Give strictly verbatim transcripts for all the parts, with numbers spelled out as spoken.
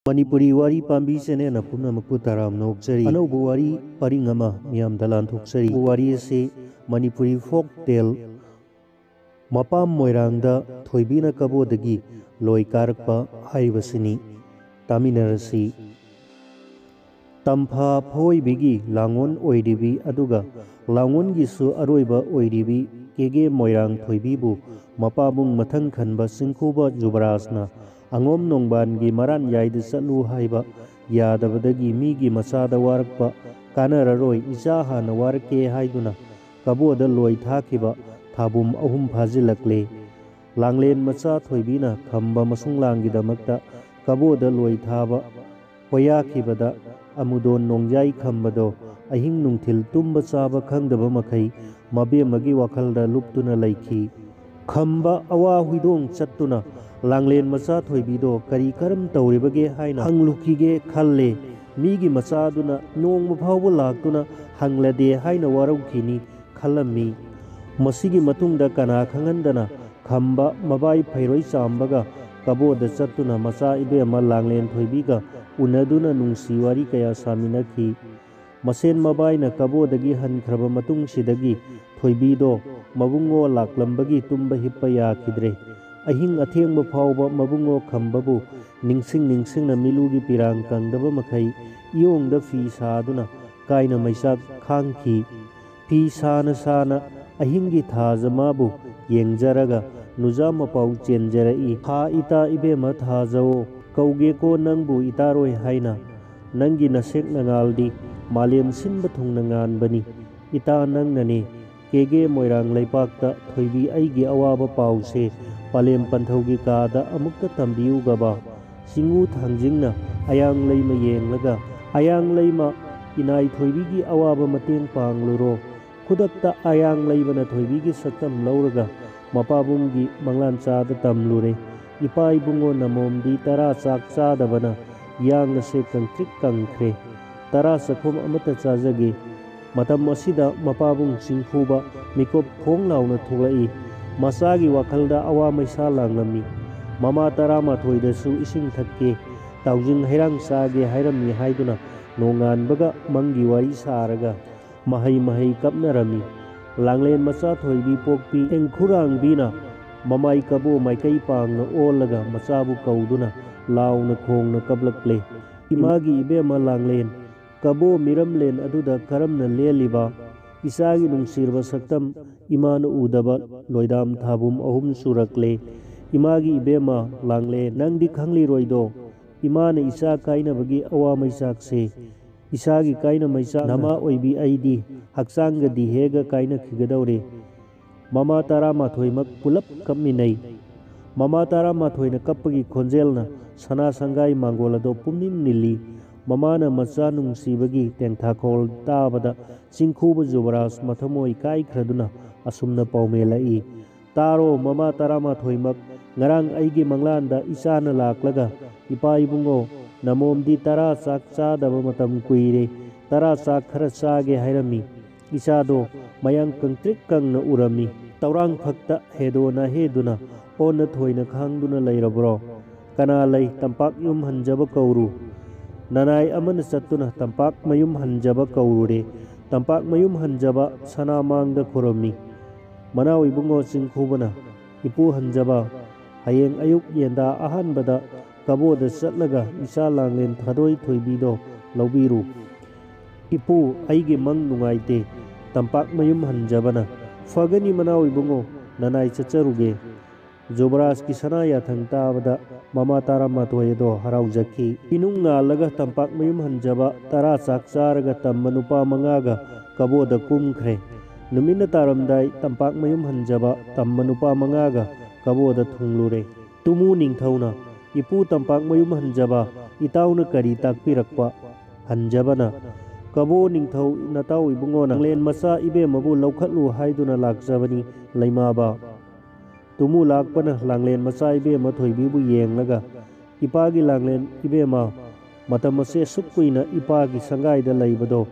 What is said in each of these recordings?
ꯃꯅꯤꯄꯨꯔꯤ ꯋꯥꯔꯤ ꯄꯥꯝꯕꯤ ꯆꯦꯅꯦꯜ ꯄꯨꯝꯅꯃꯛꯄꯨ ꯇꯔꯥꯝꯅ ꯑꯣꯛꯆꯔꯤ꯫ ꯑꯅꯧꯕ ꯋꯥꯔꯤ ꯄꯔꯤꯡ ꯑꯃ ꯃꯤꯌꯥꯝꯗ ꯂꯥꯟꯊꯣꯛꯆꯔꯤ꯫ ꯋꯥꯔꯤ ꯑꯁꯤ ꯃꯅꯤꯄꯨꯔꯤ ꯐꯣꯛ ꯇꯦꯜ ꯃꯄꯥꯝ ꯃꯣꯏꯔꯥꯡꯗ ꯊꯣꯏꯕꯤꯅ ꯀꯕꯣꯗꯒꯤ ꯂꯣꯏ ꯀꯥꯔꯛꯄ ꯍꯥꯏꯔꯤꯕꯁꯤꯅꯤ꯫ ꯇꯥꯃꯤꯟꯅꯔꯁꯤ꯫ ꯇꯝꯐꯥ ꯐꯣꯏꯕꯤꯒꯤ ꯂꯥꯡꯑꯣꯟ ꯑꯣꯏꯔꯤꯕꯤ, ꯑꯗꯨꯒ ꯂꯥꯡꯑꯣꯟꯒꯤꯁꯨ ꯑꯔꯣꯏꯕ ꯑꯣꯏꯔꯤꯕꯤ ꯀꯦꯒꯦ ꯃꯣꯏꯔꯥꯡ ꯊꯣꯏꯕꯤꯕꯨ ꯃꯄꯥꯕꯨꯡ ꯃꯊꯪ ꯈꯟꯕ ꯆꯤꯡꯈꯨꯕ ꯖꯨꯕꯔꯥꯖꯅ ꯑꯉꯣꯝ ꯅꯣꯡꯕꯥꯟꯒꯤ ꯃꯔꯥꯟ ꯌꯥꯏꯗ ꯆꯠꯂꯨ ꯍꯥꯏꯕ ꯌꯥꯗꯕꯗꯒꯤ ꯃꯤꯒꯤ ꯃꯆꯥꯗ ꯋꯥꯔꯛꯄ ꯀꯥꯟꯅꯔꯔꯣꯏ, ꯏꯆꯥ ꯍꯥꯟꯅ ꯋꯥꯔꯛꯀꯦ ꯍꯥꯏꯗꯨꯅ ꯀꯕꯣꯗ ꯂꯣꯏ ꯊꯥꯈꯤꯕ ꯊꯥꯕꯨꯝ ꯑꯍꯨꯝ ꯐꯥꯖꯤꯜꯂꯛꯂꯦ꯫ ꯂꯥꯡꯂꯦꯟ ꯃꯆꯥ ꯊꯣꯏꯕꯤꯅ ꯈꯝꯕ ꯃꯁꯨꯡꯂꯥꯡꯒꯤꯗꯃꯛꯇ ꯀꯕꯣꯗ ꯂꯣꯏ ꯊꯥꯕ ꯍꯣꯌꯥꯈꯤꯕꯗ ꯑꯃꯨꯗꯣꯟ ꯅꯣꯡꯖꯥꯏ ꯈꯝꯕꯗꯣ ꯑꯍꯤꯡ ꯅꯨꯡꯊꯤꯜ ꯇꯨꯝꯕ ꯆꯥꯕ ꯈꯪꯗꯕ ꯃꯈꯩ ꯃꯕꯦꯝꯃꯒꯤ ꯋꯥꯈꯜꯗ ꯂꯨꯞꯇꯨꯅ ꯂꯩꯈꯤ꯫ ꯈꯝꯕ ꯑꯋꯥ ꯍꯨꯏꯗꯣꯡ ꯆꯠꯇꯨꯅ ꯂꯥꯡꯂꯦꯟ ꯃꯆꯥ ꯊꯣꯏꯕꯤꯗꯣ ꯀꯔꯤ ꯀꯔꯝ ꯇꯧꯔꯤꯕꯒꯦ ꯍꯥꯏꯅ ꯍꯪꯂꯨꯈꯤꯒꯦ ꯈꯜꯂꯦ꯫ ꯃꯤꯒꯤ ꯃꯆꯥꯗꯨꯅ ꯅꯣꯡꯃ ꯐꯥꯎꯕ ꯂꯥꯛꯇꯨꯅ ꯍꯪꯂꯗꯦ ꯍꯥꯏꯅ ꯋꯥꯔꯧꯈꯤꯅꯤ ꯈꯜꯂꯝꯃꯤ꯫ ꯃꯁꯤꯒꯤ ꯃꯇꯨꯡꯗ ꯀꯅꯥ ꯈꯪꯍꯟꯗꯅ ꯈꯝꯕ ꯃꯕꯥꯏ ꯐꯩꯔꯣꯏ ꯆꯥꯝꯕꯒ ꯀꯕꯣꯗ ꯆꯠꯇꯨꯅ ꯃꯆꯥ ꯏꯕꯦꯝꯃ ꯂꯥꯡꯂꯦꯟ ꯊꯣꯏꯕꯤꯒ ꯎꯅꯗꯨꯅ ꯅꯨꯡꯁꯤ ꯋꯥꯔꯤ ꯀꯌꯥ ꯁꯥꯃꯤꯟꯅꯈꯤ꯫ ꯃꯁꯦꯟ ꯃꯕꯥꯏꯅ ꯀꯕꯣꯗꯒꯤ ꯍꯟꯈ꯭ꯔꯕ ꯃꯇꯨꯡꯁꯤꯗꯒꯤ ꯊꯣꯏꯕꯤꯗꯣ ꯃꯕꯨꯡꯉꯣ ꯂꯥꯛꯂꯝꯕꯒꯤ ꯇꯨꯝꯕ ꯍꯤꯞꯄ ꯌꯥꯈꯤꯗ꯭ꯔꯦ꯫ ꯑꯍꯤꯡ ꯑꯊꯦꯡꯕ ꯐꯥꯎꯕ ꯃꯕꯨꯡꯉꯣ ꯈꯝꯕꯕꯨ ꯅꯤꯡꯁꯤꯡ ꯅꯤꯡꯁꯤꯡꯅ ꯃꯤꯂꯨꯒꯤ ꯄꯤꯔꯥꯡ ꯀꯪꯗꯕ ꯃꯈꯩ ꯏꯌꯣꯡꯗ ꯐꯤ ꯁꯥꯗꯨꯅ ꯀꯥꯏꯅ ꯃꯩꯆꯥꯛ ꯈꯥꯡꯈꯤ꯫ ꯐꯤ ꯁꯥꯅ ꯁꯥꯅ ꯑꯍꯤꯡꯒꯤ ꯊꯥꯖ ꯃꯥꯕꯨ ꯌꯦꯡꯖꯔꯒ ꯅꯨꯖꯥ ꯃꯄꯥꯎ ꯆꯦꯟꯖꯔꯛꯏ꯫ ꯍꯥ ꯏꯇꯥ ꯏꯕꯦꯝꯃ ꯊꯥꯖꯋꯣ, ꯀꯧꯒꯦꯀꯣ ꯅꯪꯕꯨ ꯏꯇꯥꯔꯣꯏ ꯍꯥꯏꯅ꯫ ꯅꯪꯒꯤ ꯅꯁꯦꯛ ꯅꯉꯥꯜꯗꯤ ꯃꯥꯂꯦꯝ ꯁꯤꯟꯕ ꯊꯨꯡꯅ ꯉꯥꯟꯕꯅꯤ꯫ ꯏꯇꯥ ꯅꯪꯅꯅꯤ꯫ ꯀꯦꯒꯦ ꯃꯣꯏꯔꯥꯡ ꯂꯩꯄꯥꯛꯇ ꯊꯣꯏꯕꯤ ꯑꯩꯒꯤ ꯑꯋꯥꯕ ꯄꯥꯎꯁꯦ ꯄꯂꯦꯝ ꯄꯟꯊꯧꯒꯤ ꯀꯥꯗ ꯑꯃꯨꯛꯇ ꯇꯝꯕꯤꯌꯨꯒꯕ꯫ ꯆꯤꯡꯉꯨ ꯊꯥꯡꯖꯤꯡꯅ ꯑꯌꯥꯡ ꯂꯩꯃ ꯌꯦꯡꯂꯒ, "ꯑꯌꯥꯡ ꯂꯩꯃ, ꯏꯅꯥꯏ ꯊꯣꯏꯕꯤꯒꯤ ꯑꯋꯥꯕ ꯃꯇꯦꯡ ꯄꯥꯡꯂꯨꯔꯣ"꯫ ꯈꯨꯗꯛꯇ ꯑꯌꯥꯡ ꯂꯩꯃꯅ ꯊꯣꯏꯕꯤꯒꯤ ꯁꯛꯇꯝ ꯂꯧꯔꯒ ꯃꯄꯥꯕꯨꯡꯒꯤ ꯃꯪꯂꯥꯟ ꯆꯥꯗ ꯇꯝꯂꯨꯔꯦ꯫ ꯏꯄꯥ ꯏꯕꯨꯡꯉꯣ ꯅꯃꯣꯝꯗꯤ ꯇꯔꯥ ꯆꯥꯛ ꯆꯥꯗꯕꯅ ꯌꯥꯡ ꯑꯁꯦ ꯀꯪꯇ꯭ꯔꯤꯛ ꯀꯪꯈ꯭ꯔꯦ꯫ ꯇꯔꯥ ꯆꯥꯛꯈꯨꯝ ꯑꯃꯠꯇ ꯆꯥꯖꯒꯦ꯫ ꯃꯇꯝ ꯑꯁꯤꯗ ꯃꯄꯥꯕꯨꯡ ꯆꯤꯡꯐꯨꯕ ꯃꯤꯀꯨꯞ ꯐꯣꯡ ꯂꯥꯎꯅ ꯊꯣꯛꯂꯛꯏ꯫ ꯃꯆꯥꯒꯤ ꯋꯥꯈꯜꯗ ꯑꯋꯥ ꯃꯩꯁꯥ ꯂꯥꯡꯂꯝꯃꯤ꯫ ꯃꯃꯥ ꯇꯔꯥꯃꯥꯊꯣꯏꯗꯁꯨ ꯏꯁꯤꯡ ꯊꯛꯀꯦ꯫ ꯇꯥꯎꯖꯤꯡ ꯍꯩꯔꯥꯡ ꯆꯥꯒꯦ ꯍꯥꯏꯔꯝꯃꯤ ꯍꯥꯏꯗꯨꯅ ꯅꯣꯡꯉꯥꯟꯕꯒ ꯃꯪꯒꯤ ꯋꯥꯔꯤ ꯁꯥꯔꯒ ꯃꯍꯩ ꯃꯍꯩ ꯀꯞꯅꯔꯝꯃꯤ꯫ ꯂꯥꯡꯂꯦꯟ ꯃꯆꯥ ꯊꯣꯏꯕꯤ ꯄꯣꯛꯄꯤ ꯇꯦꯡꯈꯨꯔꯥꯡꯕꯤꯅ ꯃꯃꯥꯏ ꯀꯕꯣ ꯃꯥꯏꯀꯩ ꯄꯥꯡꯅ ꯑꯣꯜꯂꯒ ꯃꯆꯥꯕꯨ ꯀꯧꯗꯨꯅ ꯂꯥꯎꯅ ꯈꯣꯡꯅ ꯀꯞꯂꯛꯂꯦ꯫ "ꯏꯃꯥꯒꯤ ꯏꯕꯦꯝꯃ ꯂꯥꯡꯂꯦꯟ, ꯀꯕꯣ ꯃꯤꯔꯝꯂꯦꯟ ꯑꯗꯨꯗ ꯀꯔꯝꯅ ꯂꯦꯜꯂꯤꯕ? ꯏꯆꯥꯒꯤ ꯅꯨꯡꯁꯤꯔꯕ ꯁꯛꯇꯝ ꯏꯃꯥꯅ ꯎꯗꯕ ꯂꯣꯏꯗꯥꯝ ꯊꯥꯕꯨꯝ ꯑꯍꯨꯝ ꯁꯨꯔꯛꯂꯦ꯫ ꯏꯃꯥꯒꯤ ꯏꯕꯦꯝꯃ ꯂꯥꯡꯂꯦꯟ, ꯅꯪꯗꯤ ꯈꯪꯂꯤꯔꯣꯏꯗꯣ꯫ ꯏꯃꯥꯅ ꯏꯆꯥ ꯀꯥꯏꯅꯕꯒꯤ ꯑꯋꯥ ꯃꯩꯆꯥꯛꯁꯦ꯫ ꯏꯆꯥꯒꯤ ꯀꯥꯏꯅ ꯃꯩꯆꯥꯛꯅ ꯅꯃꯥ ꯑꯣꯏꯕꯤ ꯑꯩꯗꯤ ꯍꯛꯆꯥꯡꯒ ꯗꯤꯍꯦꯒ ꯀꯥꯏꯅꯈꯤꯒꯗꯧꯔꯦ꯫" ꯃꯃꯥ ꯇꯔꯥꯃꯥꯊꯣꯏꯃꯛ ꯄꯨꯂꯞ ꯀꯞꯃꯤꯟꯅꯩ꯫ ꯃꯃꯥ ꯇꯔꯥꯃꯥꯊꯣꯏꯅ ꯀꯞꯄꯒꯤ ꯈꯣꯟꯖꯦꯜꯅ ꯁꯅꯥ ꯁꯪꯒꯥꯏ ꯃꯥꯡꯒꯣꯜ ꯑꯗꯣ ꯄꯨꯝꯅꯤꯝ ꯅꯤꯜꯂꯤ꯫ ꯃꯃꯥꯅ ꯃꯆꯥ ꯅꯨꯡꯁꯤꯕꯒꯤ ꯇꯦꯡꯊꯥꯈꯣꯜ ꯇꯥꯕꯗ ꯆꯤꯡꯈꯨꯕ ꯖꯨꯕꯔꯥꯖ ꯃꯊꯃꯣꯏ ꯀꯥꯏꯈ꯭ꯔꯗꯨꯅ ꯑꯁꯨꯝꯅ ꯄꯥꯎꯃꯦꯜꯂꯛꯏ, "ꯇꯥꯔꯣ ꯃꯃꯥ ꯇꯔꯥꯃꯥꯊꯣꯏꯃꯛ, ꯉꯔꯥꯡ ꯑꯩꯒꯤ ꯃꯪꯂꯥꯟꯗ ꯏꯆꯥꯅ ꯂꯥꯛꯂꯒ, 'ꯏꯄꯥ ꯏꯕꯨꯡꯉꯣ, ꯅꯃꯣꯝꯗꯤ ꯇꯔꯥ ꯆꯥꯛ ꯆꯥꯗꯕ ꯃꯇꯝ ꯀꯨꯏꯔꯦ, ꯇꯔꯥ ꯆꯥꯛ ꯈꯔ ꯆꯥꯒꯦ' ꯍꯥꯏꯔꯝꯃꯤ꯫ ꯏꯆꯥꯗꯣ ꯃꯌꯥꯡ ꯀꯪꯇ꯭ꯔꯤꯛ ꯀꯪꯅ ꯎꯔꯝꯃꯤ꯫ ꯇꯧꯔꯥꯡ ꯐꯛꯇ ꯍꯦꯗꯣ ꯅꯥꯍꯦꯗꯨꯅ ꯑꯣꯟꯅ ꯊꯣꯏꯅ ꯈꯥꯡꯗꯨꯅ ꯂꯩꯔꯕ꯭ꯔꯣ? ꯀꯅꯥ ꯂꯩ? ꯇꯝꯄꯥꯛ ꯌꯨꯝ ꯍꯟꯖꯕ ꯀꯧꯔꯨ꯫" ꯅꯅꯥꯏ ꯑꯃꯅ ꯆꯠꯇꯨꯅ ꯇꯝꯄꯥꯛ ꯃꯌꯨꯝ ꯍꯟꯖꯕ ꯀꯧꯔꯨꯔꯦ꯫ ꯇꯝꯄꯥꯛ ꯃꯌꯨꯝ ꯍꯟꯖꯕ ꯁꯅꯥ ꯃꯥꯡꯗ ꯈꯨꯔꯝꯃꯤ꯫ ꯃꯅꯥꯎ ꯏꯕꯨꯡꯉꯣ ꯆꯤꯡꯈꯨꯕꯅ, "ꯏꯄꯨ ꯍꯟꯖꯕ, ꯍꯌꯦꯡ ꯑꯌꯨꯛ ꯌꯦꯟꯗꯥ ꯑꯍꯥꯟꯕꯗ ꯀꯕꯣꯗ ꯆꯠꯂꯒ ꯏꯆꯥ ꯂꯥꯡꯂꯦꯟ ꯊꯥꯗꯣꯏ ꯊꯣꯏꯕꯤꯗꯣ ꯂꯧꯕꯤꯔꯨ꯫" "ꯏꯄꯨ, ꯑꯩꯒꯤ ꯃꯪ ꯅꯨꯡꯉꯥꯏꯇꯦ꯫" ꯇꯝꯄꯥꯛ ꯃꯌꯨꯝ ꯍꯟꯖꯕꯅ, "ꯐꯒꯅꯤ ꯃꯅꯥꯎ ꯏꯕꯨꯡꯉꯣ, ꯅꯅꯥꯏ ꯆꯠꯆꯔꯨꯒꯦ꯫" ꯖꯨꯕꯔꯥꯖꯀꯤ ꯁꯅꯥ ꯌꯥꯊꯪ ꯇꯥꯕꯗ ꯃꯃꯥ ꯇꯔꯥꯃꯥꯊꯣꯏ ꯑꯗꯣ ꯍꯔꯥꯎꯖꯈꯤ꯫ ꯏꯅꯨꯡ ꯉꯥꯜꯂꯒ ꯇꯝꯄꯥꯛ ꯃꯌꯨꯝ ꯍꯟꯖꯕ ꯇꯔꯥ ꯆꯥꯛ ꯆꯥꯔꯒ ꯇꯝꯕ ꯅꯨꯄꯥ ꯃꯉꯥꯒ ꯀꯕꯣꯗ ꯀꯨꯝꯈ꯭ꯔꯦ꯫ ꯅꯨꯃꯤꯠꯅ ꯇꯥꯔꯝꯗꯥꯏ ꯇꯝꯄꯥꯛ ꯃꯌꯨꯝ ꯍꯟꯖꯕ ꯇꯝꯕ ꯅꯨꯄꯥ ꯃꯉꯥꯒ ꯀꯕꯣꯗ ꯊꯨꯡꯂꯨꯔꯦ꯫ ꯇꯨꯃꯨ ꯅꯤꯡꯊꯧꯅ, "ꯏꯄꯨ ꯇꯝꯄꯥꯛ ꯃꯌꯨꯝ ꯍꯟꯖꯕ, ꯏꯇꯥꯎꯅ ꯀꯔꯤ ꯇꯥꯛꯄꯤꯔꯛꯄ?" ꯍꯟꯖꯕꯅ, "ꯀꯕꯣ ꯅꯤꯡꯊꯧ ꯅꯇꯥꯎ ꯏꯕꯨꯡꯉꯣꯅ ꯂꯥꯡꯂꯦꯟ ꯃꯆꯥ ꯏꯕꯦꯝꯃꯕꯨ ꯂꯧꯈꯠꯂꯨ ꯍꯥꯏꯗꯨꯅ ꯂꯥꯛꯆꯕꯅꯤ ꯂꯩꯃꯥꯕ꯫" ꯇꯨꯃꯨ ꯂꯥꯛꯄꯅ ꯂꯥꯡꯂꯦꯟ ꯃꯆꯥ ꯏꯕꯦꯝꯃ ꯊꯣꯏꯕꯤꯕꯨ ꯌꯦꯡꯂꯒ, "ꯏꯄꯥꯒꯤ ꯂꯥꯡꯂꯦꯟ ꯏꯕꯦꯝꯃ, ꯃꯇꯝ ꯑꯁꯦ ꯑꯁꯨꯛ ꯀꯨꯏꯅ ꯏꯄꯥꯒꯤ ꯁꯪꯒꯥꯏꯗ ꯂꯩꯕꯗꯣ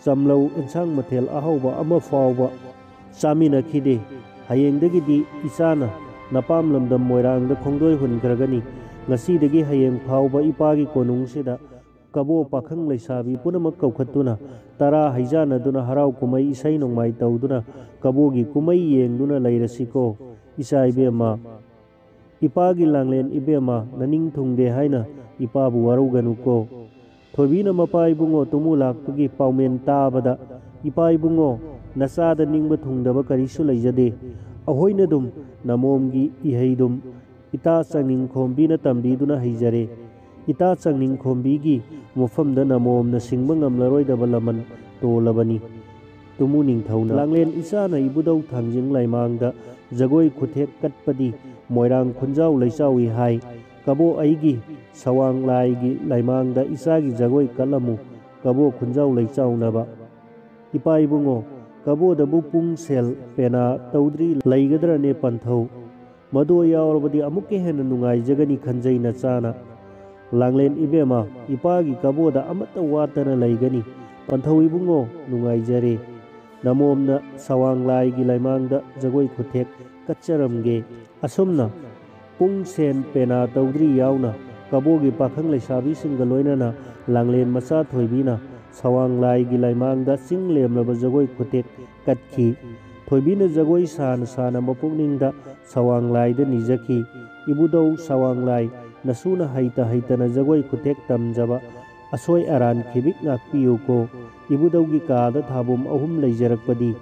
ꯆꯝꯂꯧ ꯑꯦꯟꯁꯥꯡ ꯃꯊꯦꯜ ꯑꯍꯥꯎꯕ ꯑꯃ ꯐꯥꯎꯕ ꯆꯥꯃꯤꯟꯅꯈꯤꯗꯦ꯫ ꯍꯌꯦꯡꯗꯒꯤꯗꯤ ꯏꯆꯥꯅ ꯅꯄꯥꯝ ꯂꯝꯗꯝ ꯃꯣꯏꯔꯥꯡꯗ ꯈꯣꯡꯗꯣꯏ ꯍꯨꯟꯈ꯭ꯔꯒꯅꯤ꯫ ꯉꯁꯤꯗꯒꯤ ꯍꯌꯦꯡ ꯐꯥꯎꯕ ꯏꯄꯥꯒꯤ ꯀꯣꯅꯨꯡꯁꯤꯗ ꯀꯕꯣ ꯄꯥꯈꯪ ꯂꯩꯁꯥꯕꯤ ꯄꯨꯝꯅꯃꯛ ꯀꯧꯈꯠꯇꯨꯅ ꯇꯔꯥ ꯍꯩꯖꯥꯟꯅꯗꯨꯅ ꯍꯔꯥꯎ ꯀꯨꯝꯍꯩ ꯏꯁꯩ ꯅꯣꯡꯃꯥꯏ ꯇꯧꯗꯨꯅ ꯀꯕꯣꯒꯤ ꯀꯨꯝꯍꯩ ꯌꯦꯡꯗꯨꯅ ꯂꯩꯔꯁꯤꯀꯣ꯫ ꯏꯆꯥ ꯏꯕꯦꯝꯃ, ꯏꯄꯥꯒꯤ ꯂꯥꯡꯂꯦꯟ ꯏꯕꯦꯝꯃ, ꯅꯅꯤꯡ ꯊꯨꯡꯗꯦ ꯍꯥꯏꯅ ꯏꯄꯥꯕꯨ ꯋꯥꯔꯧꯒꯅꯨꯀꯣ꯫ ꯊꯣꯏꯕꯤꯅ ꯃꯄꯥ ꯏꯕꯨꯡꯉꯣ ꯇꯨꯃꯨ ꯂꯥꯛꯄꯒꯤ ꯄꯥꯎꯃꯦꯟ ꯇꯥꯕꯗ, ꯏꯄꯥ ꯏꯕꯨꯡꯉꯣ, ꯅꯆꯥꯗ ꯅꯤꯡꯕ ꯊꯨꯡꯗꯕ ꯀꯔꯤꯁꯨ ꯂꯩꯖꯗꯦ꯫ ꯑꯩꯈꯣꯏꯅꯗꯨꯝ ꯅꯃꯣꯝꯒꯤ ꯏꯍꯩꯗꯨꯝ ꯏꯇꯥ ꯆꯥꯡꯅꯤꯡꯈꯣꯝꯕꯤꯅ ꯇꯝꯕꯤꯗꯨꯅ ꯍꯩꯖꯔꯦ꯫ ꯏꯇꯥ ꯆꯥꯡꯅꯤꯡꯈꯣꯝꯕꯤꯒꯤ ꯃꯐꯝꯗ ꯅꯃꯣꯝꯅ ꯁꯤꯡꯕ ꯉꯝꯂꯔꯣꯏꯗꯕ ꯂꯃꯟ ꯇꯣꯜꯂꯕꯅꯤ꯫ ꯇꯨꯃꯨ ꯅꯤꯡꯊꯧꯅ, ꯂꯥꯡꯂꯦꯟ ꯏꯆꯥꯅ ꯏꯕꯨꯙꯧ ꯊꯥꯡꯖꯤꯡ ꯂꯩꯃꯥꯡꯗ ꯖꯒꯣꯏ ꯈꯨꯊꯦꯛ ꯀꯠꯄꯗꯤ ꯃꯣꯏꯔꯥꯡ ꯈꯨꯟꯖꯥꯎ ꯂꯩꯆꯥꯎꯏ ꯍꯥꯏ꯫ ꯀꯕꯣ ꯑꯩꯒꯤ ꯁꯋꯥꯡ ꯂꯥꯏꯒꯤ ꯂꯩꯃꯥꯡꯗ ꯏꯆꯥꯒꯤ ꯖꯒꯣꯏ ꯀꯠꯂꯝꯃꯨ꯫ ꯀꯕꯣ ꯈꯨꯟꯖꯥꯎ ꯂꯩꯆꯥꯎꯅꯕ꯫ ꯏꯄꯥ ꯏꯕꯨꯡꯉꯣ, ꯀꯕꯣꯗꯕꯨ ꯄꯨꯡ ꯁꯦꯜ ꯄꯦꯅꯥ ꯇꯧꯗ꯭ꯔꯤ ꯂꯩꯒꯗ꯭ꯔꯅꯦ ꯄꯟꯊꯧ? ꯃꯗꯨ ꯌꯥꯎꯔꯕꯗꯤ ꯑꯃꯨꯛꯀ ꯍꯦꯟꯅ ꯅꯨꯡꯉꯥꯏꯖꯒꯅꯤ ꯈꯟꯖꯩ ꯅꯆꯥꯅ꯫ ꯂꯥꯡꯂꯦꯟ ꯏꯕꯦꯝꯃ, ꯏꯄꯥꯒꯤ ꯀꯕꯣꯗ ꯑꯃꯠꯇ ꯋꯥꯠꯇꯅ ꯂꯩꯒꯅꯤ꯫ ꯄꯟꯊꯧ ꯏꯕꯨꯡꯉꯣ, ꯅꯨꯡꯉꯥꯏꯖꯔꯦ꯫ ꯅꯃꯣꯝꯅ ꯁꯋꯥꯡ ꯂꯥꯏꯒꯤ ꯂꯩꯃꯥꯡꯗ ꯖꯒꯣꯏ ꯈꯨꯊꯦꯛ ꯀꯠꯆꯔꯝꯒꯦ꯫ ꯑꯁꯨꯝꯅ ꯄꯨꯡ ꯁꯦꯟ ꯄꯦꯅꯥ ꯇꯧꯗ꯭ꯔꯤ ꯌꯥꯎꯅ ꯀꯕꯣꯒꯤ ꯄꯥꯈꯪ ꯂꯩꯁꯥꯕꯤꯁꯤꯡꯒ ꯂꯣꯏꯅꯅ ꯂꯥꯡꯂꯦꯟ ꯃꯆꯥ ꯊꯣꯏꯕꯤꯅ ꯁꯋꯥꯡ ꯂꯥꯏꯒꯤ ꯂꯩꯃꯥꯡꯗ ꯆꯤꯡ ꯂꯦꯝꯂꯕ ꯖꯒꯣꯏ ꯈꯨꯊꯦꯛ ꯀꯠꯈꯤ꯫ ꯊꯣꯏꯕꯤꯅ ꯖꯒꯣꯏ ꯁꯥꯅ ꯁꯥꯅ ꯃꯄꯨꯛꯅꯤꯡꯗ ꯁꯋꯥꯡ ꯂꯥꯏꯗ ꯅꯤꯖꯈꯤ, "ꯏꯕꯨꯙꯧ ꯁꯋꯥꯡ ꯂꯥꯏ, ꯅꯁꯨꯅ ꯍꯩꯇ ꯍꯩꯇꯅ ꯖꯒꯣꯏ ꯈꯨꯊꯦꯛ ꯇꯝꯖꯕ ꯑꯁꯣꯏ ꯑꯔꯥꯟ ꯈꯤꯕꯤꯛ ꯉꯥꯛꯄꯤꯌꯨꯀꯣ꯫ ꯏꯕꯨꯙꯧꯒꯤ ꯀꯥꯗ ꯊꯥꯕꯨꯝ ꯑꯍꯨꯝ ꯂꯩꯖꯔꯛꯄꯗꯤ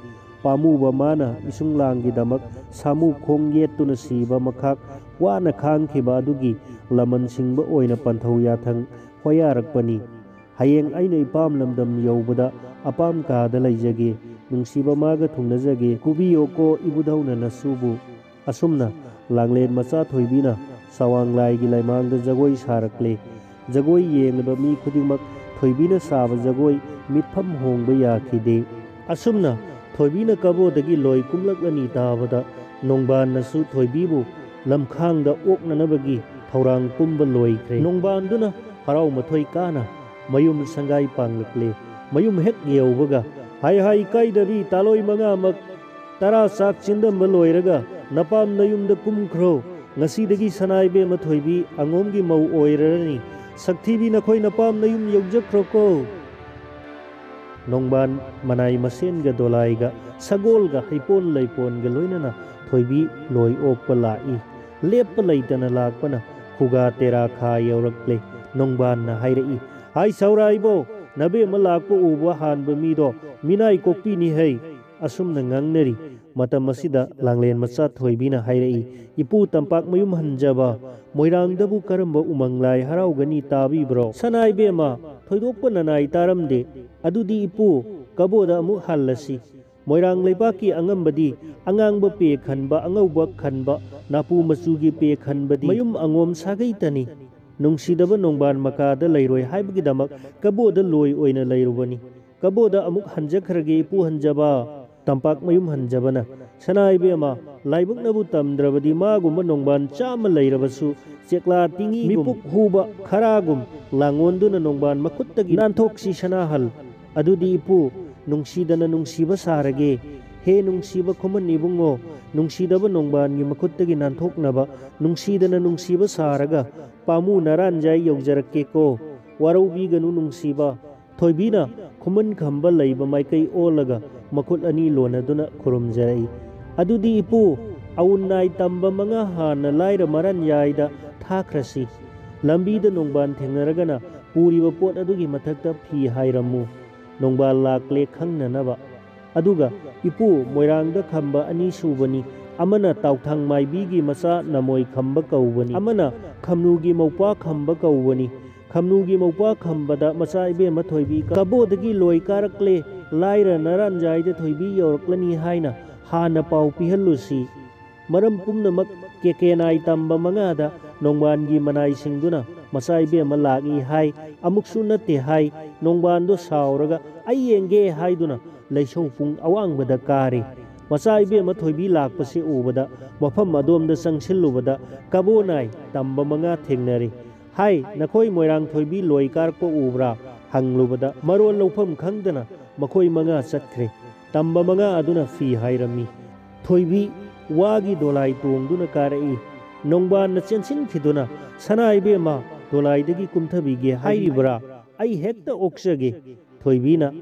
ꯄꯥꯝꯃꯨꯕ ꯃꯥꯅ ꯏꯁꯨꯡꯂꯥꯡꯒꯤꯗꯃꯛ ꯁꯥꯃꯨ ꯈꯣꯡ ꯌꯦꯠꯇꯨꯅ ꯁꯤꯕ ꯃꯈꯥꯛ ꯋꯥꯅ ꯈꯥꯡꯈꯤꯕ ꯑꯗꯨꯒꯤ ꯂꯃꯟ ꯁꯤꯡꯕ ꯑꯣꯏꯅ ꯄꯟꯊꯧ ꯌꯥꯊꯪ ꯍꯣꯌꯥꯔꯛꯄꯅꯤ꯫ ꯍꯌꯦꯡ ꯑꯩꯅ ꯏꯄꯥꯝ ꯂꯝꯗꯝ ꯌꯧꯕꯗ ꯑꯄꯥꯝ ꯀꯥꯗ ꯂꯩꯖꯒꯦ, ꯅꯨꯡꯁꯤꯕ ꯃꯥꯒ ꯊꯨꯡꯅꯖꯒꯦ, ꯀꯨꯕꯤꯌꯣꯀꯣ ꯏꯕꯨꯙꯧꯅ ꯅꯁꯨꯕꯨ"꯫ ꯑꯁꯨꯝꯅ ꯂꯥꯡꯂꯦꯟ ꯃꯆꯥ ꯊꯣꯏꯕꯤꯅ ꯁꯋꯥꯡ ꯂꯥꯏꯒꯤ ꯂꯩꯃꯥꯡꯗ ꯖꯒꯣꯏ ꯁꯥꯔꯛꯂꯦ꯫ ꯖꯒꯣꯏ ꯌꯦꯡꯂꯤꯕ ꯃꯤ ꯈꯨꯗꯤꯡꯃꯛ ꯊꯣꯏꯕꯤꯅ ꯁꯥꯕ ꯖꯒꯣꯏ ꯃꯤꯠꯐꯝ ꯍꯣꯡꯕ ꯌꯥꯈꯤꯗꯦ꯫ ꯑꯁꯨꯝꯅ ꯊꯣꯏꯕꯤꯅ ꯀꯕꯣꯗꯒꯤ ꯂꯣꯏ ꯀꯨꯝꯂꯛꯂꯅꯤ ꯇꯥꯕꯗ ꯅꯣꯡꯕꯥꯟꯅꯁꯨ ꯊꯣꯏꯕꯤꯕꯨ ꯂꯝꯈꯥꯡꯗ ꯑꯣꯛꯅꯅꯕꯒꯤ ꯊꯧꯔꯥꯡ ꯄꯨꯝꯕ ꯂꯣꯏꯈ꯭ꯔꯦ꯫ ꯅꯣꯡꯕꯥꯟꯗꯨꯅ ꯍꯔꯥꯎ ꯃꯊꯣꯏ ꯀꯥꯅ ꯃꯌꯨꯝ ꯁꯪꯒꯥꯏ ꯄꯥꯡꯂꯛꯂꯦ꯫ ꯃꯌꯨꯝ ꯍꯦꯛ ꯌꯧꯕꯒ, "ꯍꯥꯏ ꯍꯥꯏ ꯏꯀꯥꯏꯗꯕꯤ ꯇꯥꯂꯣꯏ ꯃꯉꯥꯃꯛ, ꯇꯔꯥ ꯆꯥꯛ ꯆꯤꯟꯗꯝꯕ ꯂꯣꯏꯔꯒ ꯅꯄꯥꯝ ꯅꯌꯨꯝꯗ ꯀꯨꯝꯈ꯭ꯔꯣ꯫ "ꯉꯁꯤꯗꯒꯤ ꯁꯅꯥ ꯏꯕꯦꯝꯃ ꯊꯣꯏꯕꯤ ꯑꯉꯣꯝꯒꯤ ꯃꯧ ꯑꯣꯏꯔꯔꯅꯤ꯫ ꯁꯛꯊꯤꯕꯤ, ꯅꯈꯣꯏ ꯅꯄꯥꯝ ꯅꯌꯨꯝ ꯌꯧꯖꯈ꯭ꯔꯣꯀꯣ"꯫ ꯅꯣꯡꯕꯥꯟ ꯃꯅꯥꯏ ꯃꯁꯦꯟꯒ ꯗꯣꯂꯥꯏꯒ ꯁꯒꯣꯜꯒ ꯍꯩꯄꯣꯟ ꯂꯩꯄꯣꯟꯒ ꯂꯣꯏꯅꯅ ꯊꯣꯏꯕꯤ ꯂꯣꯏ ꯑꯣꯛꯄ ꯂꯥꯛꯏ꯫ ꯂꯦꯞꯄ ꯂꯩꯇꯅ ꯂꯥꯛꯄꯅ ꯈꯨꯒꯥ ꯇꯦꯔꯥ ꯈꯥ ꯌꯧꯔꯛꯂꯦ꯫ ꯅꯣꯡꯕꯥꯟꯅ ꯍꯥꯏꯔꯛꯏ, "ꯍꯥꯏ ꯁꯧꯔꯥꯏꯕꯣ, ꯅꯕꯦꯝꯃ ꯂꯥꯛꯄ ꯎꯕ ꯍꯥꯟꯕ ꯃꯤꯗꯣ ꯃꯤꯅꯥꯏ ꯀꯣꯛꯄꯤꯅꯤ ꯍꯩ"꯫ ꯑꯁꯨꯝꯅ ꯉꯥꯡꯅꯔꯤ꯫ ꯃꯇꯝ ꯑꯁꯤꯗ ꯂꯥꯡꯂꯦꯟ ꯃꯆꯥ ꯊꯣꯏꯕꯤꯅ ꯍꯥꯏꯔꯛꯏ, "ꯏꯄꯨ ꯇꯝꯄꯥꯛ ꯃꯌꯨꯝ ꯍꯟꯖꯕ, ꯃꯣꯏꯔꯥꯡꯗꯕꯨ ꯀꯔꯝꯕ ꯎꯃꯪ ꯂꯥꯏ ꯍꯔꯥꯎꯒꯅꯤ ꯇꯥꯕꯤꯕ꯭ꯔꯣ?" "ꯁꯅꯥ ꯏꯕꯦꯝꯃ, ꯊꯣꯏꯗꯣꯛꯄ ꯅꯅꯥꯏ ꯇꯥꯔꯝꯗꯦ꯫ ꯑꯗꯨꯗꯤ ꯏꯄꯨ, ꯀꯕꯣꯗ ꯑꯃꯨꯛ ꯍꯜꯂꯁꯤ꯫ ꯃꯣꯏꯔꯥꯡ ꯂꯩꯕꯥꯛꯀꯤ ꯑꯉꯝꯕꯗꯤ ꯑꯉꯥꯡꯕ ꯄꯦ ꯈꯟꯕ, ꯑꯉꯧꯕ ꯈꯟꯕ, ꯅꯥꯄꯨ ꯃꯆꯨꯒꯤ ꯄꯦ ꯈꯟꯕꯗꯤ ꯃꯌꯨꯝ ꯑꯉꯣꯝ ꯁꯥꯒꯩꯇꯅꯤ꯫ ꯅꯨꯡꯁꯤꯗꯕ ꯅꯣꯡꯕꯥꯟ ꯃꯀꯥꯗ ꯂꯩꯔꯣꯏ ꯍꯥꯏꯕꯒꯤꯗꯃꯛ ꯀꯕꯣꯗ ꯂꯣꯏ ꯑꯣꯏꯅ ꯂꯩꯔꯨꯕꯅꯤ꯫ ꯀꯕꯣꯗ ꯑꯃꯨꯛ ꯍꯟꯖꯈ꯭ꯔꯒꯦ ꯏꯄꯨ ꯍꯟꯖꯕ"꯫ ꯇꯝꯄꯥꯛ ꯃꯌꯨꯝ ꯍꯟꯖꯕꯅ, "ꯁꯅꯥ ꯏꯕꯦꯝꯃ, ꯂꯥꯏꯕꯛꯅꯕꯨ ꯇꯝꯗ꯭ꯔꯕꯗꯤ ꯃꯥꯒꯨꯝꯕ ꯅꯣꯡꯕꯥꯟ ꯆꯥꯝꯃ ꯂꯩꯔꯕꯁꯨ ꯆꯦꯛꯂꯥ ꯇꯤꯡꯉꯤꯒꯨꯝ ꯃꯤꯄꯨꯛ ꯍꯨꯕ ꯈꯔꯥꯒꯨꯝ ꯂꯥꯡꯑꯣꯟꯗꯨꯅ ꯅꯣꯡꯕꯥꯟ ꯃꯈꯨꯠꯇꯒꯤ ꯅꯥꯟꯊꯣꯛꯁꯤ ꯁꯅꯥꯍꯜ"꯫ "ꯑꯗꯨꯗꯤ ꯏꯄꯨ, ꯅꯨꯡꯁꯤꯗꯅ ꯅꯨꯡꯁꯤꯕ ꯁꯥꯔꯒꯦ꯫ ꯍꯦ ꯅꯨꯡꯁꯤꯕ ꯈꯨꯃꯟ ꯏꯕꯨꯡꯉꯣ, ꯅꯨꯡꯁꯤꯗꯕ ꯅꯣꯡꯕꯥꯟꯒꯤ ꯃꯈꯨꯠꯇꯒꯤ ꯅꯥꯟꯊꯣꯛꯅꯕ ꯅꯨꯡꯁꯤꯗꯅ ꯅꯨꯡꯁꯤꯕ ꯁꯥꯔꯒ ꯄꯥꯃꯨ ꯅꯔꯥꯟꯖꯥꯏ ꯌꯧꯖꯔꯛꯀꯦꯀꯣ꯫ ꯋꯥꯔꯧꯕꯤꯒꯅꯨ ꯅꯨꯡꯁꯤꯕ"꯫ ꯊꯣꯏꯕꯤꯅ ꯈꯨꯃꯟ ꯈꯝꯕ ꯂꯩꯕ ꯃꯥꯏꯀꯩ ꯑꯣꯜꯂꯒ ꯃꯈꯨꯠ ꯑꯅꯤ ꯂꯣꯟꯅꯗꯨꯅ ꯈꯨꯔꯨꯝꯖꯔꯛꯏ꯫ "ꯑꯗꯨꯗꯤ ꯏꯄꯨ, ꯑꯎꯟ ꯅꯥꯏ ꯇꯝꯕ ꯃꯉꯥ ꯍꯥꯟꯅ ꯂꯥꯏꯔ ꯃꯔꯥꯟ ꯌꯥꯏꯗ ꯊꯥꯈ꯭ꯔꯁꯤ꯫ ꯂꯝꯕꯤꯗ ꯅꯣꯡꯕꯥꯟ ꯊꯦꯡꯅꯔꯒꯅ ꯄꯨꯔꯤꯕ ꯄꯣꯠ ꯑꯗꯨꯒꯤ ꯃꯊꯛꯇ ꯐꯤ ꯍꯥꯏꯔꯝꯃꯨ꯫ ꯅꯣꯡꯕꯥꯟ ꯂꯥꯛꯂꯦ ꯈꯪꯅꯅꯕ꯫ ꯑꯗꯨꯒ ꯏꯄꯨ, ꯃꯣꯏꯔꯥꯡꯗ ꯈꯝꯕ ꯑꯅꯤ ꯁꯨꯕꯅꯤ꯫ ꯑꯃꯅ ꯇꯥꯎꯊꯥꯡ ꯃꯥꯏꯕꯤꯒꯤ ꯃꯆꯥ ꯅꯃꯣꯏ ꯈꯝꯕ ꯀꯧꯕꯅꯤ, ꯑꯃꯅ ꯈꯝꯅꯨꯒꯤ ꯃꯧꯄ꯭ꯋꯥ ꯈꯝꯕ ꯀꯧꯕꯅꯤ꯫ ꯈꯝꯅꯨꯒꯤ ꯃꯧꯄ꯭ꯋꯥ ꯈꯝꯕꯗ ꯃꯆꯥ ꯏꯕꯦꯝꯃ ꯊꯣꯏꯕꯤ ꯀꯕꯣꯗꯒꯤ ꯂꯣꯏ ꯀꯥꯔꯛꯂꯦ, ꯂꯥꯏꯔ ꯅꯔꯥꯟꯖꯥꯏꯗ ꯊꯣꯏꯕꯤ ꯌꯧꯔꯛꯂꯅꯤ ꯍꯥꯏꯅ ꯍꯥꯟꯅ ꯄꯥꯎ ꯄꯤꯍꯜꯂꯨꯁꯤ꯫ ꯃꯔꯝ ꯄꯨꯝꯅꯃꯛ ꯀꯦꯀꯦꯅꯥꯏ ꯇꯝꯕ ꯃꯉꯥꯗ ꯅꯣꯡꯕꯥꯟꯒꯤ ꯃꯅꯥꯏꯁꯤꯡꯗꯨꯅ ꯃꯆꯥ ꯏꯕꯦꯝꯃ ꯂꯥꯛꯏ ꯍꯥꯏ, ꯑꯃꯨꯛꯁꯨ ꯅꯠꯇꯦ ꯍꯥꯏ, ꯅꯣꯡꯕꯥꯟꯗꯣ ꯁꯥꯎꯔꯒ ꯑꯩ ꯌꯦꯡꯒꯦ ꯍꯥꯏꯗꯨꯅ ꯂꯩꯁꯧ ꯄꯨꯡ ꯑꯋꯥꯡꯕꯗ ꯀꯥꯔꯦ꯫ ꯃꯆꯥ ꯏꯕꯦꯝꯃ ꯊꯣꯏꯕꯤ ꯂꯥꯛꯄꯁꯤ ꯎꯕꯗ ꯃꯐꯝ ꯑꯗꯣꯝꯗ ꯆꯪꯁꯤꯜꯂꯨꯕꯗ ꯀꯕꯣꯅꯥꯏ ꯇꯝꯕ ꯃꯉꯥ ꯊꯦꯡꯅꯔꯦ꯫ ꯍꯥꯏ, ꯅꯈꯣꯏ ꯃꯣꯏꯔꯥꯡ ꯊꯣꯏꯕꯤ ꯂꯣꯏ ꯀꯥꯔꯛꯄ ꯎꯕ꯭ꯔꯥ ꯍꯪꯂꯨꯕꯗ ꯃꯔꯣꯜ ꯂꯧꯐꯝ ꯈꯪꯗꯅ ꯃꯈꯣꯏ ꯃꯉꯥ ꯆꯠꯈ꯭ꯔꯦ꯫ ꯇꯝꯕ ꯃꯉꯥ ꯑꯗꯨꯅ ꯐꯤ ꯍꯥꯏꯔꯝꯃꯤ꯫ ꯊꯣꯏꯕꯤ ꯋꯥꯒꯤ ꯗꯣꯂꯥꯏ ꯇꯣꯡꯗꯨꯅ ꯀꯥꯔꯛꯏ꯫ ꯅꯣꯡꯕꯥꯟꯅ ꯆꯦꯟꯁꯤꯟꯈꯤꯗꯨꯅ, "ꯁꯅꯥ ꯏꯕꯦꯝꯃ, ꯗꯣꯂꯥꯏꯗꯒꯤ ꯀꯨꯝꯊꯕꯤꯒꯦ ꯍꯥꯏꯔꯤꯕ꯭ꯔꯥ? ꯑꯩ ꯍꯦꯛꯇ ꯑꯣꯛꯆꯒꯦ꯫" ꯊꯣꯏꯕꯤꯅ,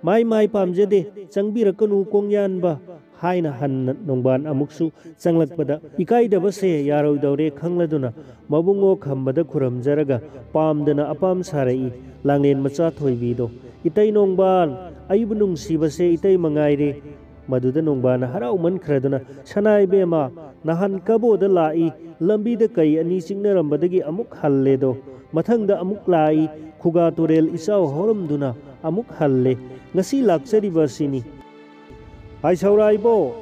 "ꯃꯥꯏ ꯃꯥꯏ ꯄꯥꯝꯖꯗꯦ, ꯆꯪꯕꯤꯔꯛꯀꯅꯨ ꯀꯣꯡꯌꯥꯟꯕ" ꯍꯥꯏꯅ ꯍꯟꯅ ꯅꯣꯡꯕꯥꯟ ꯑꯃꯨꯛꯁꯨ ꯆꯪꯂꯛꯄꯗ, ꯏꯀꯥꯏꯗꯕꯁꯦ ꯌꯥꯔꯣꯏꯗꯧꯔꯦ ꯈꯪꯂꯗꯨꯅ ꯃꯕꯨꯡꯉꯣ ꯈꯝꯕꯗ ꯈꯨꯔꯝꯖꯔꯒ ꯄꯥꯝꯗꯅ ꯑꯄꯥꯝ ꯁꯥꯔꯛꯏ꯫ ꯂꯥꯡꯂꯦꯟ ꯃꯆꯥ ꯊꯣꯏꯕꯤꯗꯣ, "ꯏꯇꯩ ꯅꯣꯡꯕꯥꯟ, ꯑꯩꯕꯨ ꯅꯨꯡꯁꯤꯕꯁꯦ ꯏꯇꯩ ꯃꯉꯥꯏꯔꯦ꯫" ꯃꯗꯨꯗ ꯅꯣꯡꯕꯥꯟꯅ ꯍꯔꯥꯎꯃꯟꯈ꯭ꯔꯗꯨꯅ, "ꯁꯅꯥ ꯏꯕꯦꯝꯃ, ꯅꯍꯥꯟ ꯀꯕꯣꯗ ꯂꯥꯛꯏ, ꯂꯝꯕꯤꯗ ꯀꯩ ꯑꯅꯤ ꯆꯤꯛꯅꯔꯝꯕꯗꯒꯤ ꯑꯃꯨꯛ ꯍꯜꯂꯦꯗꯣ꯫ ꯃꯊꯪꯗ ꯑꯃꯨꯛ ꯂꯥꯛꯏ, ꯈꯨꯒꯥ ꯇꯨꯔꯦꯜ ꯏꯆꯥꯎ ꯍꯧꯔꯝꯗꯨꯅ ꯑꯃꯨꯛ ꯍꯜꯂꯦ꯫ ꯉꯁꯤ ꯂꯥꯛꯆꯔꯤꯕ ꯑꯁꯤꯅꯤ꯫" "ꯍꯥꯏ ꯁꯧꯔꯥꯏꯕꯣ,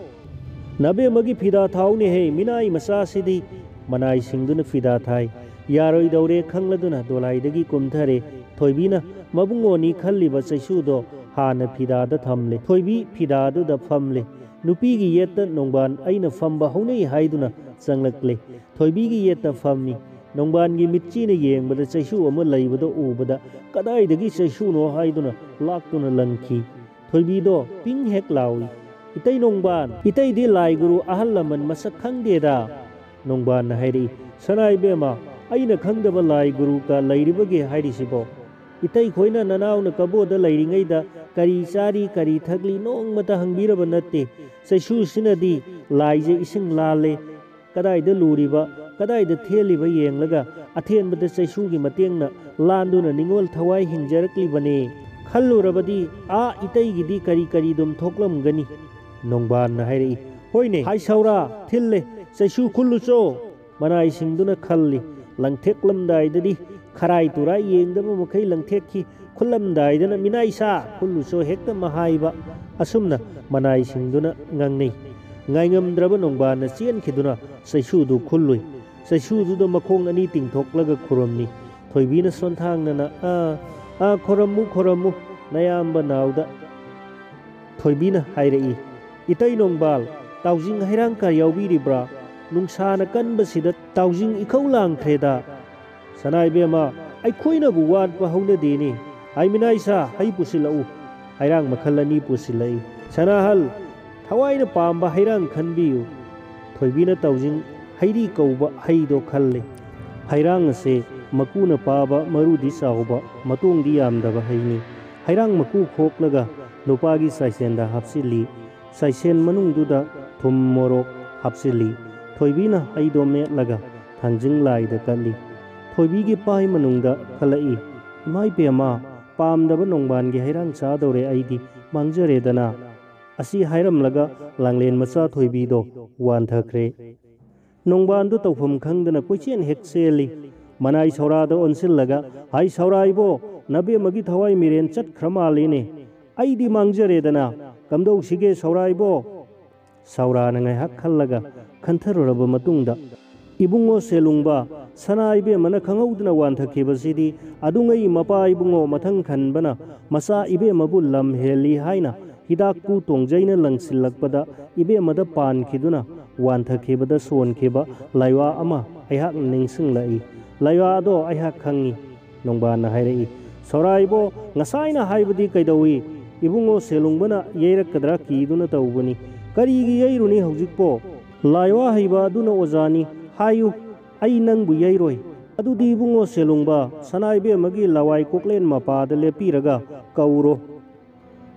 ꯅꯕꯦꯝꯃꯒꯤ ꯐꯤꯗꯥ ꯊꯥꯎꯅꯦꯍꯦ, ꯃꯤꯅꯥꯏ ꯃꯆꯥꯁꯤꯗꯤ!" ꯃꯅꯥꯏꯁꯤꯡꯗꯨꯅ ꯐꯤꯗꯥ ꯊꯥꯏ꯫ ꯌꯥꯔꯣꯏꯗꯧꯔꯦ ꯈꯪꯂꯗꯨꯅ ꯗꯣꯂꯥꯏꯗꯒꯤ ꯀꯨꯝꯊꯔꯦ꯫ ꯊꯣꯏꯕꯤꯅ ꯃꯕꯨꯡꯉꯣꯅꯤ ꯈꯜꯂꯤꯕ ꯆꯩꯁꯨꯗꯣ ꯍꯥꯟꯅ ꯐꯤꯗꯥꯗ ꯊꯝꯂꯦ꯫ ꯊꯣꯏꯕꯤ ꯐꯤꯗꯥꯗꯨꯗ ꯐꯝꯂꯦ꯫ ꯅꯨꯄꯤꯒꯤ ꯌꯦꯠꯇ ꯅꯣꯡꯕꯥꯟ ꯑꯩꯅ ꯐꯝꯕ ꯍꯧꯅꯩ ꯍꯥꯏꯗꯨꯅ ꯆꯪꯂꯛꯂꯦ꯫ ꯊꯣꯏꯕꯤꯒꯤ ꯌꯦꯠꯇ ꯐꯝꯃꯤ꯫ ꯅꯣꯡꯕꯥꯟꯒꯤ ꯃꯤꯠꯆꯤꯅ ꯌꯦꯡꯕꯗ ꯆꯩꯁꯨ ꯑꯃ ꯂꯩꯕꯗꯣ ꯎꯕꯗ, "ꯀꯗꯥꯏꯗꯒꯤ ꯆꯩꯁꯨꯅꯣ?" ꯍꯥꯏꯗꯨꯅ ꯂꯥꯛꯇꯨꯅ ꯂꯪꯈꯤ꯫ ꯊꯣꯏꯕꯤꯗꯣ ꯄꯤꯡ ꯍꯦꯛ ꯂꯥꯎꯏ꯫ "ꯏꯇꯩ ꯅꯣꯡꯕꯥꯟ, ꯏꯇꯩꯗꯤ ꯂꯥꯏ ꯒꯨꯔꯨ ꯑꯍꯜ ꯂꯃꯟ ꯃꯁꯛ ꯈꯪꯗꯦꯗ?" ꯅꯣꯡꯕꯥꯟꯅ ꯍꯥꯏꯔꯛꯏ꯫ "ꯁꯅꯥ ꯏꯕꯦꯝꯃ, ꯑꯩꯅ ꯈꯪꯗꯕ ꯂꯥꯏ ꯒꯨꯔꯨꯒ ꯂꯩꯔꯤꯕꯒꯦ ꯍꯥꯏꯔꯤꯁꯤꯕꯣ? ꯏꯇꯩ ꯈꯣꯏꯅ ꯅꯅꯥꯎꯅ ꯀꯕꯣꯗ ꯂꯩꯔꯤꯉꯩꯗ ꯀꯔꯤ ꯆꯥꯔꯤ, ꯀꯔꯤ ꯊꯛꯂꯤ ꯅꯣꯡꯃꯇ ꯍꯪꯕꯤꯔꯕ ꯅꯠꯇꯦ꯫ ꯆꯩꯁꯨꯁꯤꯅꯗꯤ ꯂꯥꯏꯁꯦ ꯏꯁꯤꯡ ꯂꯥꯜꯂꯦ, ꯀꯗꯥꯏꯗ ꯂꯨꯔꯤꯕ, ꯀꯗꯥꯏꯗ ꯊꯦꯜꯂꯤꯕ ꯌꯦꯡꯂꯒ ꯑꯊꯦꯟꯕꯗ ꯆꯩꯁꯨꯒꯤ ꯃꯇꯦꯡꯅ ꯂꯥꯟꯗꯨꯅ ꯅꯤꯡꯉꯣꯜ ꯊꯋꯥꯏ ꯍꯤꯡꯖꯔꯛꯂꯤꯕꯅꯦ꯫ ꯈꯜꯂꯨꯔꯕꯗꯤ ꯑꯥ ꯏꯇꯩꯒꯤꯗꯤ ꯀꯔꯤ ꯀꯔꯤꯗꯨꯝ ꯊꯣꯛꯂꯝꯒꯅꯤ꯫" ꯅꯣꯡꯕꯥꯟꯅ ꯍꯥꯏꯔꯛꯏ꯫ "ꯍꯣꯏꯅꯦ, ꯍꯥꯏ ꯁꯧꯔꯥ, ꯊꯤꯜꯂꯦ, ꯆꯩꯁꯨ ꯈꯨꯜꯂꯨꯆꯣ꯫" ꯃꯅꯥꯏꯁꯤꯡꯗꯨꯅ ꯈꯜꯂꯤ꯫ ꯂꯪꯊꯦꯛꯂꯝꯗꯥꯏꯗꯗꯤ ꯈꯔꯥꯏ ꯇꯨꯔꯥꯏ ꯌꯦꯡꯗꯕ ꯃꯈꯩ ꯂꯪꯊꯦꯛꯈꯤ꯫ ꯈꯨꯜꯂꯝꯗꯥꯏꯗꯅ ꯃꯤꯅꯥꯏ ꯁꯥ ꯈꯨꯜꯂꯨꯆꯣ ꯍꯦꯛꯇ ꯃꯍꯥꯏꯕ꯫ ꯑꯁꯨꯝꯅ ꯃꯅꯥꯏꯁꯤꯡꯗꯨꯅ ꯉꯥꯡꯅꯩ꯫ ꯉꯥꯏꯉꯝꯗ꯭ꯔꯕ ꯅꯣꯡꯕꯥꯟꯅ ꯆꯦꯟꯈꯤꯗꯨꯅ ꯆꯩꯁꯨꯗꯨ ꯈꯨꯜꯂꯨꯏ꯫ ꯆꯩꯁꯨꯗꯨꯗ ꯃꯈꯣꯡ ꯑꯅꯤ ꯇꯤꯡꯊꯣꯛꯂꯒ ꯈꯨꯔꯨꯝꯃꯤ꯫ ꯊꯣꯏꯕꯤꯅ ꯁꯣꯟꯊꯥꯡꯅꯅ, "ꯑꯥ, ꯑꯥ, ꯈꯣꯔꯝꯃꯨ, ꯈꯣꯔꯝꯃꯨ, ꯅꯌꯥꯝꯕ ꯅꯥꯎꯗ꯫" ꯊꯣꯏꯕꯤꯅ ꯍꯥꯏꯔꯛꯏ, "ꯏꯇꯩ ꯅꯣꯡꯕꯥꯜ, ꯇꯥꯎꯖꯤꯡ ꯍꯩꯔꯥꯡꯀ ꯌꯥꯎꯕꯤꯔꯤꯕ꯭ꯔꯥ? ꯅꯨꯡꯁꯥꯅ ꯀꯟꯕꯁꯤꯗ ꯇꯥꯎꯖꯤꯡ ꯏꯈꯧ ꯂꯥꯡꯈ꯭ꯔꯦꯗ꯫" "ꯁꯅꯥ ꯏꯕꯦꯝꯃ, ꯑꯩꯈꯣꯏꯅꯕꯨ ꯋꯥꯠꯄ ꯍꯧꯅꯗꯦꯅꯦ꯫ ꯍꯥꯏ ꯃꯤꯅꯥꯏꯁꯥ, ꯍꯩ ꯄꯨꯁꯤꯜꯂꯛꯎ꯫" ꯍꯩꯔꯥꯡ ꯃꯈꯜ ꯑꯅꯤ ꯄꯨꯁꯤꯜꯂꯛꯏ꯫ "ꯁꯅꯥꯍꯜ, ꯊꯋꯥꯏꯅ ꯄꯥꯝꯕ ꯍꯩꯔꯥꯡ ꯈꯟꯕꯤꯌꯨ꯫" ꯊꯣꯏꯕꯤꯅ ꯇꯥꯎꯖꯤꯡ ꯍꯩꯔꯤ ꯀꯧꯕ ꯍꯩꯗꯣ ꯈꯜꯂꯤ꯫ ꯍꯩꯔꯥꯡ ꯑꯁꯦ ꯃꯀꯨꯅ ꯄꯥꯕ, ꯃꯔꯨꯗꯤ ꯆꯥꯎꯕ, ꯃꯇꯣꯡꯗꯤ ꯌꯥꯝꯗꯕ ꯍꯩꯅꯤ꯫ ꯍꯩꯔꯥꯡ ꯃꯀꯨ ꯈꯣꯛꯂꯒ ꯅꯨꯄꯥꯒꯤ ꯆꯥꯏꯁꯦꯟꯗ ꯍꯥꯞꯆꯤꯜꯂꯤ꯫ ꯆꯥꯏꯁꯦꯟ ꯃꯅꯨꯡꯗꯨꯗ ꯊꯨꯝ ꯃꯣꯔꯣꯛ ꯍꯥꯞꯆꯤꯜꯂꯤ꯫ ꯊꯣꯏꯕꯤꯅ ꯍꯩꯗꯣ ꯃꯦꯠꯂꯒ ꯊꯥꯡꯖꯤꯡ ꯂꯥꯏꯗ ꯀꯠꯂꯤ꯫ ꯊꯣꯏꯕꯤꯒꯤ ꯄꯥꯏ ꯃꯅꯨꯡꯗ ꯈꯜꯂꯛꯏ, "ꯏꯃꯥ ꯏꯕꯦꯝꯃ, ꯄꯥꯝꯗꯕ ꯅꯣꯡꯕꯥꯟꯒꯤ ꯍꯩꯔꯥꯡ ꯆꯥꯗꯧꯔꯦ ꯑꯩꯗꯤ, ꯃꯥꯡꯖꯔꯦꯗꯅ"꯫ ꯑꯁꯤ ꯍꯥꯏꯔꯝꯂꯒ ꯂꯥꯡꯂꯦꯟ ꯃꯆꯥ ꯊꯣꯏꯕꯤꯗꯣ ꯋꯥꯟꯊꯈ꯭ꯔꯦ꯫ ꯅꯣꯡꯕꯥꯟꯗꯨ ꯇꯧꯐꯝ ꯈꯪꯗꯅ ꯀꯣꯏꯆꯦꯟ ꯍꯦꯛ ꯆꯦꯜꯂꯤ꯫ ꯃꯅꯥꯏ ꯁꯧꯔꯥꯗ ꯑꯣꯟꯁꯤꯜꯂꯒ, "ꯍꯥꯏ ꯁꯧꯔꯥ ꯏꯕꯣ, ꯅꯕꯦꯝꯃꯒꯤ ꯊꯋꯥꯏ ꯃꯤꯔꯦꯟ ꯆꯠꯈ꯭ꯔ ꯃꯥꯜꯂꯤꯅꯦ꯫ ꯑꯩꯗꯤ ꯃꯥꯡꯖꯔꯦꯗꯅ, ꯀꯝꯗꯧꯁꯤꯒꯦ ꯁꯧꯔꯥ ꯏꯕꯣ?" ꯁꯧꯔꯥꯅ ꯉꯥꯏꯍꯥꯛ ꯈꯜꯂꯒ ꯈꯟꯊꯔꯨꯔꯕ ꯃꯇꯨꯡꯗ, "ꯏꯕꯨꯡꯉꯣ ꯁꯦꯂꯨꯡꯕ, ꯁꯅꯥ ꯏꯕꯦꯝꯃꯅ ꯈꯪꯍꯧꯗꯅ ꯋꯥꯟꯊꯈꯤꯕꯁꯤꯗꯤ ꯑꯗꯨꯉꯩ ꯃꯄꯥ ꯏꯕꯨꯡꯉꯣ ꯃꯊꯪ ꯈꯟꯕꯅ ꯃꯆꯥ ꯏꯕꯦꯝꯃꯕꯨ ꯂꯝ ꯍꯦꯜꯂꯤ ꯍꯥꯏꯅ ꯍꯤꯗꯥꯛꯄꯨ ꯇꯣꯡꯖꯩꯅ ꯂꯪꯁꯤꯜꯂꯛꯄꯗ ꯏꯕꯦꯝꯃꯗ ꯄꯥꯟꯈꯤꯗꯨꯅ ꯋꯥꯟꯊꯈꯤꯕꯗ ꯁꯣꯟꯈꯤꯕ ꯂꯥꯏꯋꯥ ꯑꯃ ꯑꯩꯍꯥꯛꯅ ꯅꯤꯡꯁꯤꯡꯂꯛꯏ꯫ ꯂꯥꯏꯋꯥ ꯑꯗꯣ ꯑꯩꯍꯥꯛ ꯈꯪꯏ", ꯅꯣꯡꯕꯥꯟꯅ ꯍꯥꯏꯔꯛꯏ꯫ "ꯁꯧꯔꯥꯏꯕꯣ, ꯉꯁꯥꯏꯅ ꯍꯥꯏꯕꯗꯤ ꯀꯩꯗꯧꯏ? ꯏꯕꯨꯡꯉꯣ ꯁꯦꯂꯨꯡꯕꯅ ꯌꯩꯔꯛꯀꯗ꯭ꯔꯥ ꯀꯤꯗꯨꯅ ꯇꯧꯕꯅꯤ꯫ ꯀꯔꯤꯒꯤ ꯌꯩꯔꯨꯅꯤ ꯍꯧꯖꯤꯛꯄꯣ? ꯂꯥꯏꯋꯥ ꯍꯩꯕ ꯑꯗꯨꯅ ꯑꯣꯖꯥꯅꯤ꯫ ꯍꯥꯏꯌꯨ, ꯑꯩ ꯅꯪꯕꯨ ꯌꯩꯔꯣꯏ꯫ ꯑꯗꯨꯗꯤ ꯏꯕꯨꯡꯉꯣ ꯁꯦꯂꯨꯡꯕ, ꯁꯅꯥ ꯏꯕꯦꯝꯃꯒꯤ ꯂꯋꯥꯏ ꯀꯣꯛꯂꯦꯟ ꯃꯄꯥꯗ ꯂꯦꯞꯄꯤꯔꯒ ꯀꯧꯔꯣ꯫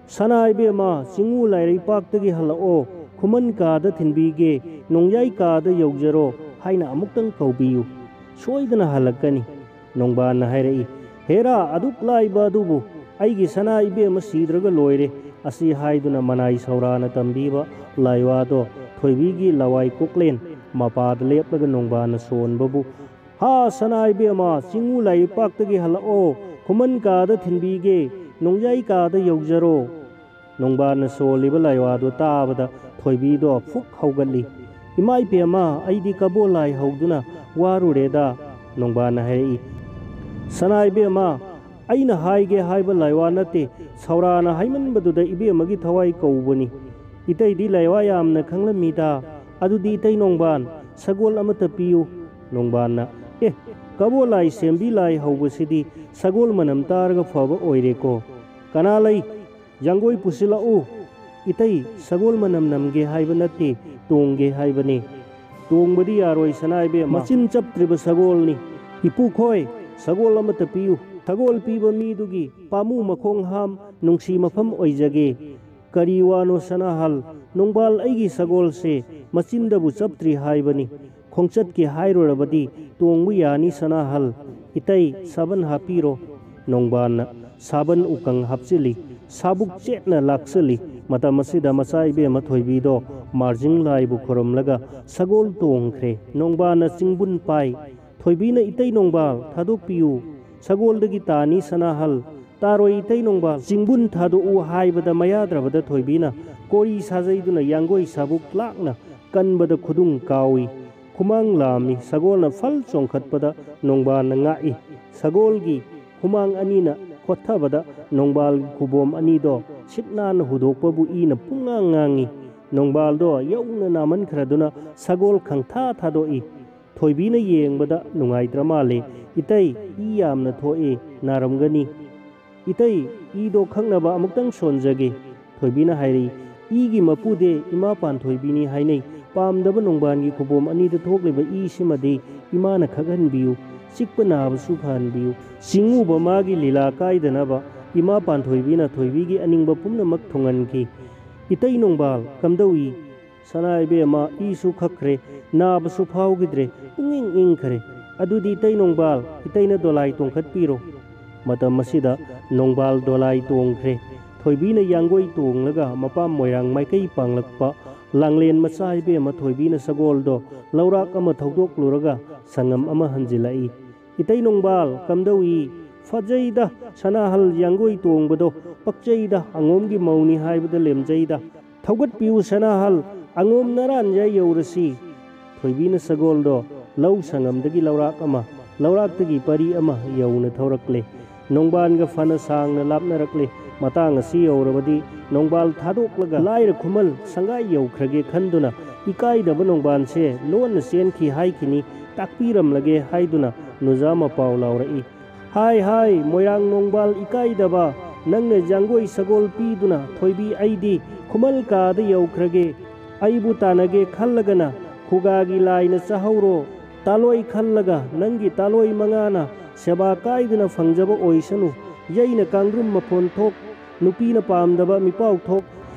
'ꯁꯅꯥ ꯏꯕꯦꯝꯃ, ꯆꯤꯡꯉꯨ ꯂꯥꯏꯔꯩꯄꯥꯛꯇꯒꯤ ꯍꯜꯂꯛꯑꯣ, ꯈꯨꯃꯟ ꯀꯥꯗ ꯊꯤꯟꯕꯤꯒꯦ, ꯅꯣꯡꯌꯥꯏ ꯀꯥꯗ ꯌꯧꯖꯔꯣ' ꯍꯥꯏꯅ ꯑꯃꯨꯛꯇꯪ ꯀꯧꯕꯤꯌꯨ꯫ ꯁꯣꯏꯗꯅ ꯍꯜꯂꯛꯀꯅꯤ", ꯅꯣꯡꯕꯥꯟꯅ ꯍꯥꯏꯔꯛꯏ꯫ "ꯍꯦꯔꯥ, ꯑꯗꯨꯛ ꯂꯥꯏꯕ ꯑꯗꯨꯕꯨ, ꯑꯩꯒꯤ ꯁꯅꯥ ꯏꯕꯦꯝꯃ ꯁꯤꯗ꯭ꯔꯒ ꯂꯣꯏꯔꯦ"꯫ ꯑꯁꯤ ꯍꯥꯏꯗꯨꯅ ꯃꯅꯥꯏ ꯁꯧꯔꯥꯅ ꯇꯝꯕꯤꯕ ꯂꯥꯏꯋꯥꯗꯣ ꯊꯣꯏꯕꯤꯒꯤ ꯂꯋꯥꯏ ꯀꯣꯛꯂꯦꯟ ꯃꯄꯥꯗ ꯂꯦꯞꯂꯒ ꯅꯣꯡꯕꯥꯟꯅ ꯁꯣꯟꯕꯕꯨ, "ꯍꯥ, ꯁꯅꯥ ꯏꯕꯦꯝꯃ, ꯆꯤꯡꯉꯨ ꯂꯥꯏꯔꯩꯄꯥꯛꯇꯒꯤ ꯍꯜꯂꯛꯑꯣ, ꯈꯨꯃꯟ ꯀꯥꯗ ꯊꯤꯟꯕꯤꯒꯦ, ꯅꯣꯡꯌꯥꯏ ꯀꯥꯗ ꯌꯧꯖꯔꯣ"꯫ ꯅꯣꯡꯕꯥꯟꯅ ꯁꯣꯜꯂꯤꯕ ꯂꯥꯏꯋꯥꯗꯨ ꯇꯥꯕꯗ ꯊꯣꯏꯕꯤꯗꯣ ꯐꯨꯛ ꯍꯧꯒꯠꯂꯤ꯫ "ꯏꯃꯥ ꯏꯕꯦꯝꯃ, ꯑꯩꯗꯤ ꯀꯕꯣ ꯂꯥꯏ ꯍꯧꯗꯨꯅ ꯋꯥꯔꯨꯔꯦꯗ"꯫ ꯅꯣꯡꯕꯥꯟꯅ ꯍꯥꯏꯔꯛꯏ, "ꯁꯅꯥ ꯏꯕꯦꯝꯃ, ꯑꯩꯅ ꯍꯥꯏꯒꯦ ꯍꯥꯏꯕ ꯂꯥꯏꯋꯥ ꯅꯠꯇꯦ, ꯁꯧꯔꯥꯅ ꯍꯥꯏꯃꯟꯕꯗꯨꯗ ꯏꯕꯦꯝꯃꯒꯤ ꯊꯋꯥꯏ ꯀꯧꯕꯅꯤ꯫ ꯏꯇꯩꯗꯤ ꯂꯥꯏꯋꯥ ꯌꯥꯝꯅ ꯈꯪꯂꯝꯃꯤꯗ꯫ ꯑꯗꯨꯗꯤ ꯏꯇꯩ ꯅꯣꯡꯕꯥꯟ, ꯁꯒꯣꯜ ꯑꯃꯠꯇ ꯄꯤꯌꯨ"꯫ ꯅꯣꯡꯕꯥꯟꯅ, "ꯑꯦ, ꯀꯕꯣ ꯂꯥꯏ ꯁꯦꯝꯕꯤ ꯂꯥꯏ ꯍꯧꯕꯁꯤꯗꯤ ꯁꯒꯣꯜ ꯃꯅꯝ ꯇꯥꯔꯒ ꯐꯕ ꯑꯣꯏꯔꯦꯀꯣ꯫ ꯀꯅꯥ ꯂꯩ? ꯌꯥꯡꯒꯣꯏ ꯄꯨꯁꯤꯜꯂꯛꯎ꯫ ꯏꯇꯩ, ꯁꯒꯣꯜ ꯃꯅꯝ ꯅꯝꯒꯦ ꯍꯥꯏꯕ ꯅꯠꯇꯦ, ꯇꯣꯡꯒꯦ ꯍꯥꯏꯕꯅꯤ"꯫ "ꯇꯣꯡꯕꯗꯤ ꯌꯥꯔꯣꯏ ꯁꯅꯥ ꯏꯕꯦꯝꯃ, ꯃꯆꯤꯟ ꯆꯞꯇ꯭ꯔꯤꯕ ꯁꯒꯣꯜꯅꯤ꯫ ꯏꯄꯨꯈꯣꯏ, ꯁꯒꯣꯜ ꯑꯃꯠꯇ ꯄꯤꯌꯨ꯫ ꯁꯒꯣꯜ ꯄꯤꯕ ꯃꯤꯗꯨꯒꯤ ꯄꯥꯃꯨ ꯃꯈꯣꯡ ꯍꯥꯝ ꯅꯨꯡꯁꯤ ꯃꯐꯝ ꯑꯣꯏꯖꯒꯦ"꯫ "ꯀꯔꯤ ꯋꯥꯅꯣ ꯁꯅꯥꯍꯜ? ꯅꯣꯡꯕꯥꯜ ꯑꯩꯒꯤ ꯁꯒꯣꯜꯁꯦ ꯃꯆꯤꯟꯗꯕꯨ ꯆꯞꯇ꯭ꯔꯤ ꯍꯥꯏꯕꯅꯤ꯫ ꯈꯣꯡꯆꯠꯀꯤ ꯍꯥꯏꯔꯨꯔꯕꯗꯤ ꯇꯣꯡꯕ ꯌꯥꯅꯤ ꯁꯅꯥꯍꯜ꯫ ꯏꯇꯩ, ꯁꯥꯕꯟ ꯍꯥꯞꯄꯤꯔꯣ"꯫ ꯅꯣꯡꯕꯥꯜꯅ ꯁꯥꯕꯟ ꯎꯀꯪ ꯍꯥꯞꯆꯤꯜꯂꯤ꯫ ꯁꯥꯕꯨꯛ ꯆꯦꯠꯅ ꯂꯥꯛꯆꯜꯂꯤ꯫ ꯃꯇꯝ ꯑꯁꯤꯗ ꯃꯆꯥ ꯏꯕꯦꯝꯃ ꯊꯣꯏꯕꯤꯗꯣ ꯃꯥꯔꯖꯤꯡ ꯂꯥꯏꯕꯨ ꯈꯨꯔꯨꯝꯂꯒ ꯁꯒꯣꯜ ꯇꯣꯡꯈ꯭ꯔꯦ꯫ ꯅꯣꯡꯕꯥꯜꯅ ꯆꯤꯡꯕꯨꯟ ꯄꯥꯏ꯫ ꯊꯣꯏꯕꯤꯅ, "ꯏꯇꯩ ꯅꯣꯡꯕꯥꯜ, ꯊꯥꯗꯣꯛꯄꯤꯌꯨ꯫ ꯁꯒꯣꯜꯗꯒꯤ ꯇꯥꯅꯤ ꯁꯅꯥꯍꯜ"꯫ "ꯇꯥꯔꯣꯏ ꯏꯇꯩ ꯅꯣꯡꯕꯥꯜ, ꯆꯤꯡꯕꯨꯟ ꯊꯥꯗꯣꯛꯎ" ꯍꯥꯏꯕꯗ ꯃꯌꯥꯗ꯭ꯔꯕꯗ ꯊꯣꯏꯕꯤꯅ ꯀꯣꯔꯤ ꯁꯥꯖꯩꯗꯨꯅ ꯌꯥꯡꯒꯣꯏ ꯁꯥꯕꯨꯛ ꯂꯥꯛꯅ ꯀꯟꯕꯗ ꯈꯨꯗꯨꯡ ꯀꯥꯎꯏ꯫ ꯈꯨꯃꯥꯡ ꯂꯥꯝꯃꯤ꯫ ꯁꯒꯣꯜꯅ ꯐꯜ ꯆꯣꯡꯈꯠꯄꯗ ꯅꯣꯡꯕꯥꯜꯅ ꯉꯥꯛꯏ꯫ ꯁꯒꯣꯜꯒꯤ ꯍꯨꯃꯥꯡ ꯑꯅꯤꯅ ꯈꯣꯠꯊꯕꯗ ꯅꯣꯡꯕꯥꯜꯒꯤ ꯈꯨꯕꯣꯝ ꯑꯅꯤꯗꯣ ꯁꯤꯠ ꯅꯥꯟꯅ ꯍꯨꯗꯣꯛꯄꯕꯨ ꯏꯅ ꯄꯨꯡꯉꯥꯡ ꯉꯥꯡꯏ꯫ ꯅꯣꯡꯕꯥꯜꯗꯣ ꯌꯧꯅ ꯅꯥꯃꯟꯈ꯭ꯔꯗꯨꯅ ꯁꯒꯣꯜ ꯈꯪꯊꯥ ꯊꯥꯗꯣꯛꯏ꯫ ꯊꯣꯏꯕꯤꯅ ꯌꯦꯡꯕꯗ ꯅꯨꯡꯉꯥꯏꯇ꯭ꯔ ꯃꯥꯜꯂꯦ꯫ "ꯏꯇꯩ, ꯏ ꯌꯥꯝꯅ ꯊꯣꯛꯑꯦ, ꯅꯥꯔꯝꯒꯅꯤ"꯫ "ꯏꯇꯩ, ꯏꯗꯣ ꯈꯪꯅꯕ ꯑꯃꯨꯛꯇꯪ ꯁꯣꯟꯖꯒꯦ"꯫ ꯊꯣꯏꯕꯤꯅ ꯍꯥꯏꯔꯛꯏ꯫ "ꯏꯒꯤ ꯃꯄꯨꯗꯤ ꯏꯃꯥ ꯄꯥꯟꯊꯣꯏꯕꯤꯅꯤ ꯍꯥꯏꯅꯩ꯫ ꯄꯥꯝꯗꯕ ꯅꯣꯡꯕꯥꯜꯒꯤ ꯈꯨꯕꯣꯝ ꯑꯅꯤꯗ ꯊꯣꯛꯂꯤꯕ ꯏꯁꯤꯃꯗꯤ ꯏꯃꯥꯅ ꯈꯛꯍꯟꯕꯤꯌꯨ꯫ ꯆꯤꯛꯄ ꯅꯥꯕꯁꯨ ꯐꯍꯟꯕꯤꯌꯨ"꯫ ꯆꯤꯡꯉꯨꯕ ꯃꯥꯒꯤ ꯂꯤꯂꯥ ꯀꯥꯏꯗꯅꯕ ꯏꯃꯥ ꯄꯥꯟꯊꯣꯏꯕꯤꯅ ꯊꯣꯏꯕꯤꯒꯤ ꯑꯅꯤꯡꯕ ꯄꯨꯝꯅꯃꯛ ꯊꯨꯡꯍꯟꯈꯤ꯫ "ꯏꯇꯩ ꯅꯣꯡꯕꯥꯜ, ꯀꯝꯗꯧꯏ? ꯁꯅꯥ ꯏꯕꯦꯝꯃ, ꯏꯁꯨ ꯈꯛꯈ꯭ꯔꯦ, ꯅꯥꯕꯁꯨ ꯐꯥꯎꯈꯤꯗ꯭ꯔꯦ, ꯄꯨꯡꯏꯪ ꯏꯪꯈ꯭ꯔꯦ꯫ ꯑꯗꯨꯗꯤ ꯏꯇꯩ ꯅꯣꯡꯕꯥꯜ, ꯏꯇꯩꯅ ꯗꯣꯂꯥꯏ ꯇꯣꯡꯈꯠꯄꯤꯔꯣ"꯫ ꯃꯇꯝ ꯑꯁꯤꯗ ꯅꯣꯡꯕꯥꯜ ꯗꯣꯂꯥꯏ ꯇꯣꯡꯈ꯭ꯔꯦ꯫ ꯊꯣꯏꯕꯤꯅ ꯌꯥꯡꯒꯣꯏ ꯇꯣꯡꯂꯒ ꯃꯄꯥꯝ ꯃꯣꯏꯔꯥꯡ ꯃꯥꯏꯀꯩ ꯄꯥꯡꯂꯛꯄ꯫ ꯂꯥꯡꯂꯦꯟ ꯃꯆꯥ ꯏꯕꯦꯝꯃ ꯊꯣꯏꯕꯤꯅ ꯁꯒꯣꯜꯗꯣ ꯂꯧꯔꯥꯛ ꯑꯃ ꯊꯧꯗꯣꯛꯂꯨꯔꯒ ꯁꯪꯉꯝ ꯑꯃ ꯍꯟꯖꯤꯜꯂꯛꯏ꯫ "ꯏꯇꯩ ꯅꯣꯡꯕꯥꯜ, ꯀꯝꯗꯧꯏ? ꯐꯖꯩꯗ, ꯁꯅꯥꯍꯜ ꯌꯥꯡꯒꯣꯏ ꯇꯣꯡꯕꯗꯣ ꯄꯛꯆꯩꯗ, ꯑꯉꯣꯝꯒꯤ ꯃꯧꯅꯤ ꯍꯥꯏꯕꯗ ꯂꯦꯝꯖꯩꯗ꯫ ꯊꯧꯒꯠꯄꯤꯌꯨ ꯁꯅꯥꯍꯜ, ꯑꯉꯣꯝ ꯅꯔꯥꯟꯌꯥꯏ ꯌꯧꯔꯁꯤ"꯫ ꯊꯣꯏꯕꯤꯅ ꯁꯒꯣꯜꯗꯣ ꯂꯧ ꯁꯪꯉꯝꯗꯒꯤ ꯂꯧꯔꯥꯛ ꯑꯃ, ꯂꯧꯔꯥꯛꯇꯒꯤ ꯄꯔꯤ ꯑꯃ ꯌꯧꯅ ꯊꯧꯔꯛꯂꯦ꯫ ꯅꯣꯡꯕꯥꯜꯒ ꯐꯅ ꯁꯥꯡꯅ ꯂꯥꯞꯅꯔꯛꯂꯦ꯫ ꯃꯇꯥꯡ ꯑꯁꯤ ꯌꯧꯔꯕꯗꯤ ꯅꯣꯡꯕꯥꯜ ꯊꯥꯗꯣꯛꯂꯒ ꯂꯥꯏꯔ ꯈꯨꯃꯜ ꯁꯪꯒꯥꯏ ꯌꯧꯈ꯭ꯔꯒꯦ ꯈꯟꯗꯨꯅ ꯏꯀꯥꯏꯗꯕ ꯅꯣꯡꯕꯥꯜꯁꯦ ꯂꯣꯟꯅ ꯆꯦꯟꯈꯤ ꯍꯥꯏꯈꯤꯅꯤ, ꯇꯥꯛꯄꯤꯔꯝꯂꯒꯦ ꯍꯥꯏꯗꯨꯅ ꯅꯨꯖꯥ ꯃꯄꯥꯎ ꯂꯥꯎꯔꯛꯏ꯫ "ꯍꯥꯏ ꯍꯥꯏ, ꯃꯣꯏꯔꯥꯡ ꯅꯣꯡꯕꯥꯜ ꯏꯀꯥꯏꯗꯕ, ꯅꯪꯅ ꯌꯥꯡꯒꯣꯏ ꯁꯒꯣꯜ ꯄꯤꯗꯨꯅ ꯊꯣꯏꯕꯤ ꯑꯩꯗꯤ ꯈꯨꯃꯜ ꯀꯥꯗ ꯌꯧꯈ꯭ꯔꯒꯦ꯫ ꯑꯩꯕꯨ ꯇꯥꯟꯅꯒꯦ ꯈꯜꯂꯒꯅ ꯈꯨꯒꯥꯒꯤ ꯂꯥꯏꯅ ꯆꯥꯍꯧꯔꯣ꯫ ꯇꯥꯂꯣꯏ ꯈꯜꯂꯒ ꯅꯪꯒꯤ ꯇꯥꯂꯣꯏ ꯃꯉꯥꯅ ꯁꯦꯕꯥ ꯀꯥꯏꯗꯅ ꯐꯪꯖꯕ ꯑꯣꯏꯁꯅꯨ꯫ ꯌꯩꯅ ꯀꯥꯡꯗ꯭ꯔꯨꯝ ꯃꯐꯣꯟ ꯊꯣꯛ, ꯅꯨꯄꯤꯅ ꯄꯥꯝꯗꯕ ꯃꯤꯄꯥꯎ ꯊꯣꯛ꯫